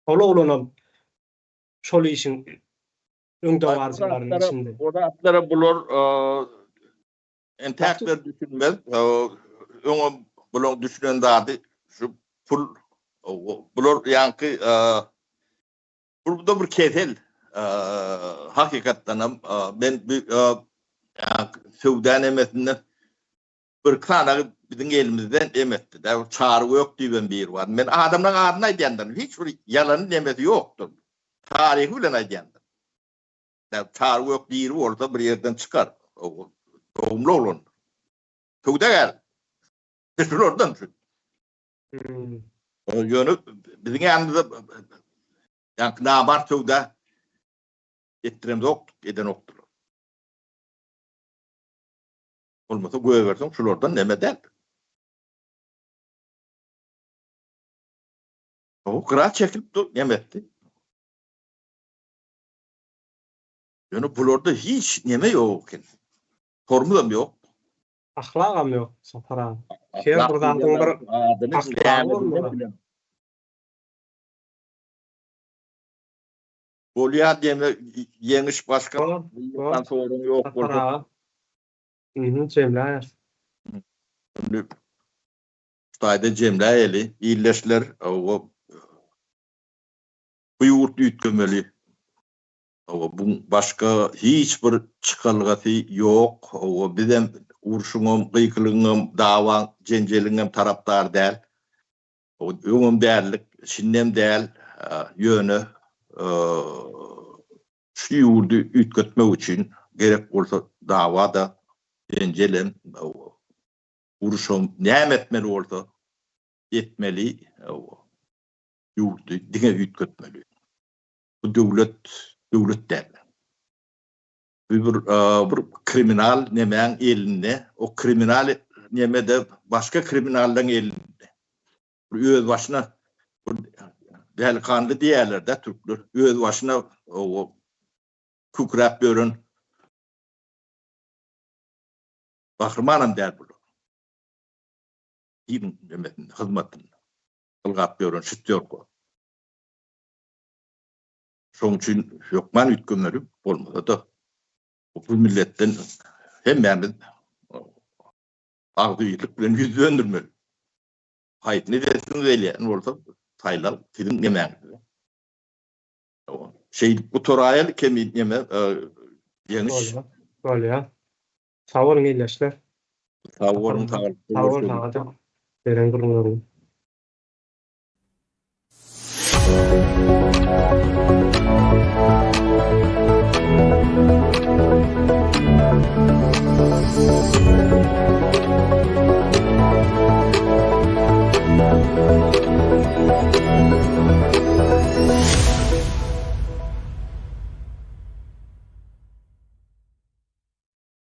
A: Ol oglanam şol işiň öňdebaryjylarynyň içinde.
B: O zatlara bular entäkler düşünmez. Öňem bulaň düşünen zady şu pul bular ýaňky bu da bir kesel hakykatdanam men bu söwda nemesinden bir sanagy biziň elimizden emetdi. Da Çary Gök diýibem biri bar. Men adamlaryň adyny aýdýandan hiç bir ýalany nemesi ýokdur. Taryhy bilen aýdýandan. Çary Gök diri bolsa bir ýerden çykar. Dogumly oglan. Söwdagär. Şulardan şu. Ýöne biziň ýanymyzda ýaňky namart söwda etdiremzok, edenokdylar. Bolmasa goýberseň şulardan neme däl. O gyra çekilip dur, neme etdi. Ýöne bularda hiç neme ýok eken. Tormuzam ýok.
A: Ahlagam ýok Sapar aga. Her bir zadyň bir ahlagy bolmaly.
B: Bolýar diýeme ýeňiş başga ýa soraň ýok
A: bolsa. Sapar aga. Mhm jemläýeris.
B: Indi şu taýda jemläýeli. Ildeşler o bu ýurt üýtgemeli. Hawa, buň başga hiç bir çykalgasy ýok. Hawa, bizem urşuňam, gykylygyňam, dawaň, jenjeliňem tarapdary däl. Hawa, öňem däldik, şindem däl. Ýöne şu ýurdy üýtgetmek üçin gerek bolsa dawa-da, jenjelem, hawa, urşam, näme etmeli bolsa etmeli. Hawa, ýurdy diňe üýtgetmeli. Bu döwlet döwlet däl. Bu bir bir kriminal nemäň elinde, o kriminal neme-de başga kriminallaryň elinde. Bir öz başyna bir dälikanly diýýärler-dä türkler. Öz başyna o kükräp ýören gahrymanam däl bular. Din nemesinde, hyzmatynda. Ylgap ýören şütýorka. Şonuň üçin hökman üýtgemeli, bolmasa-da bu milletden hemmämiz agzybirlik bilen ýüz döndürmeli. Haýsyny edesiňiz gelýän bolsa saýlaw siziň nemäňizde. Şeýdip gutaraýaly kemi neme ýeňiş.
A: Bolýar. Sag boluň ildeşler.
B: Sag boluň, sag
A: boluň. Beren gürrüňleriňiz.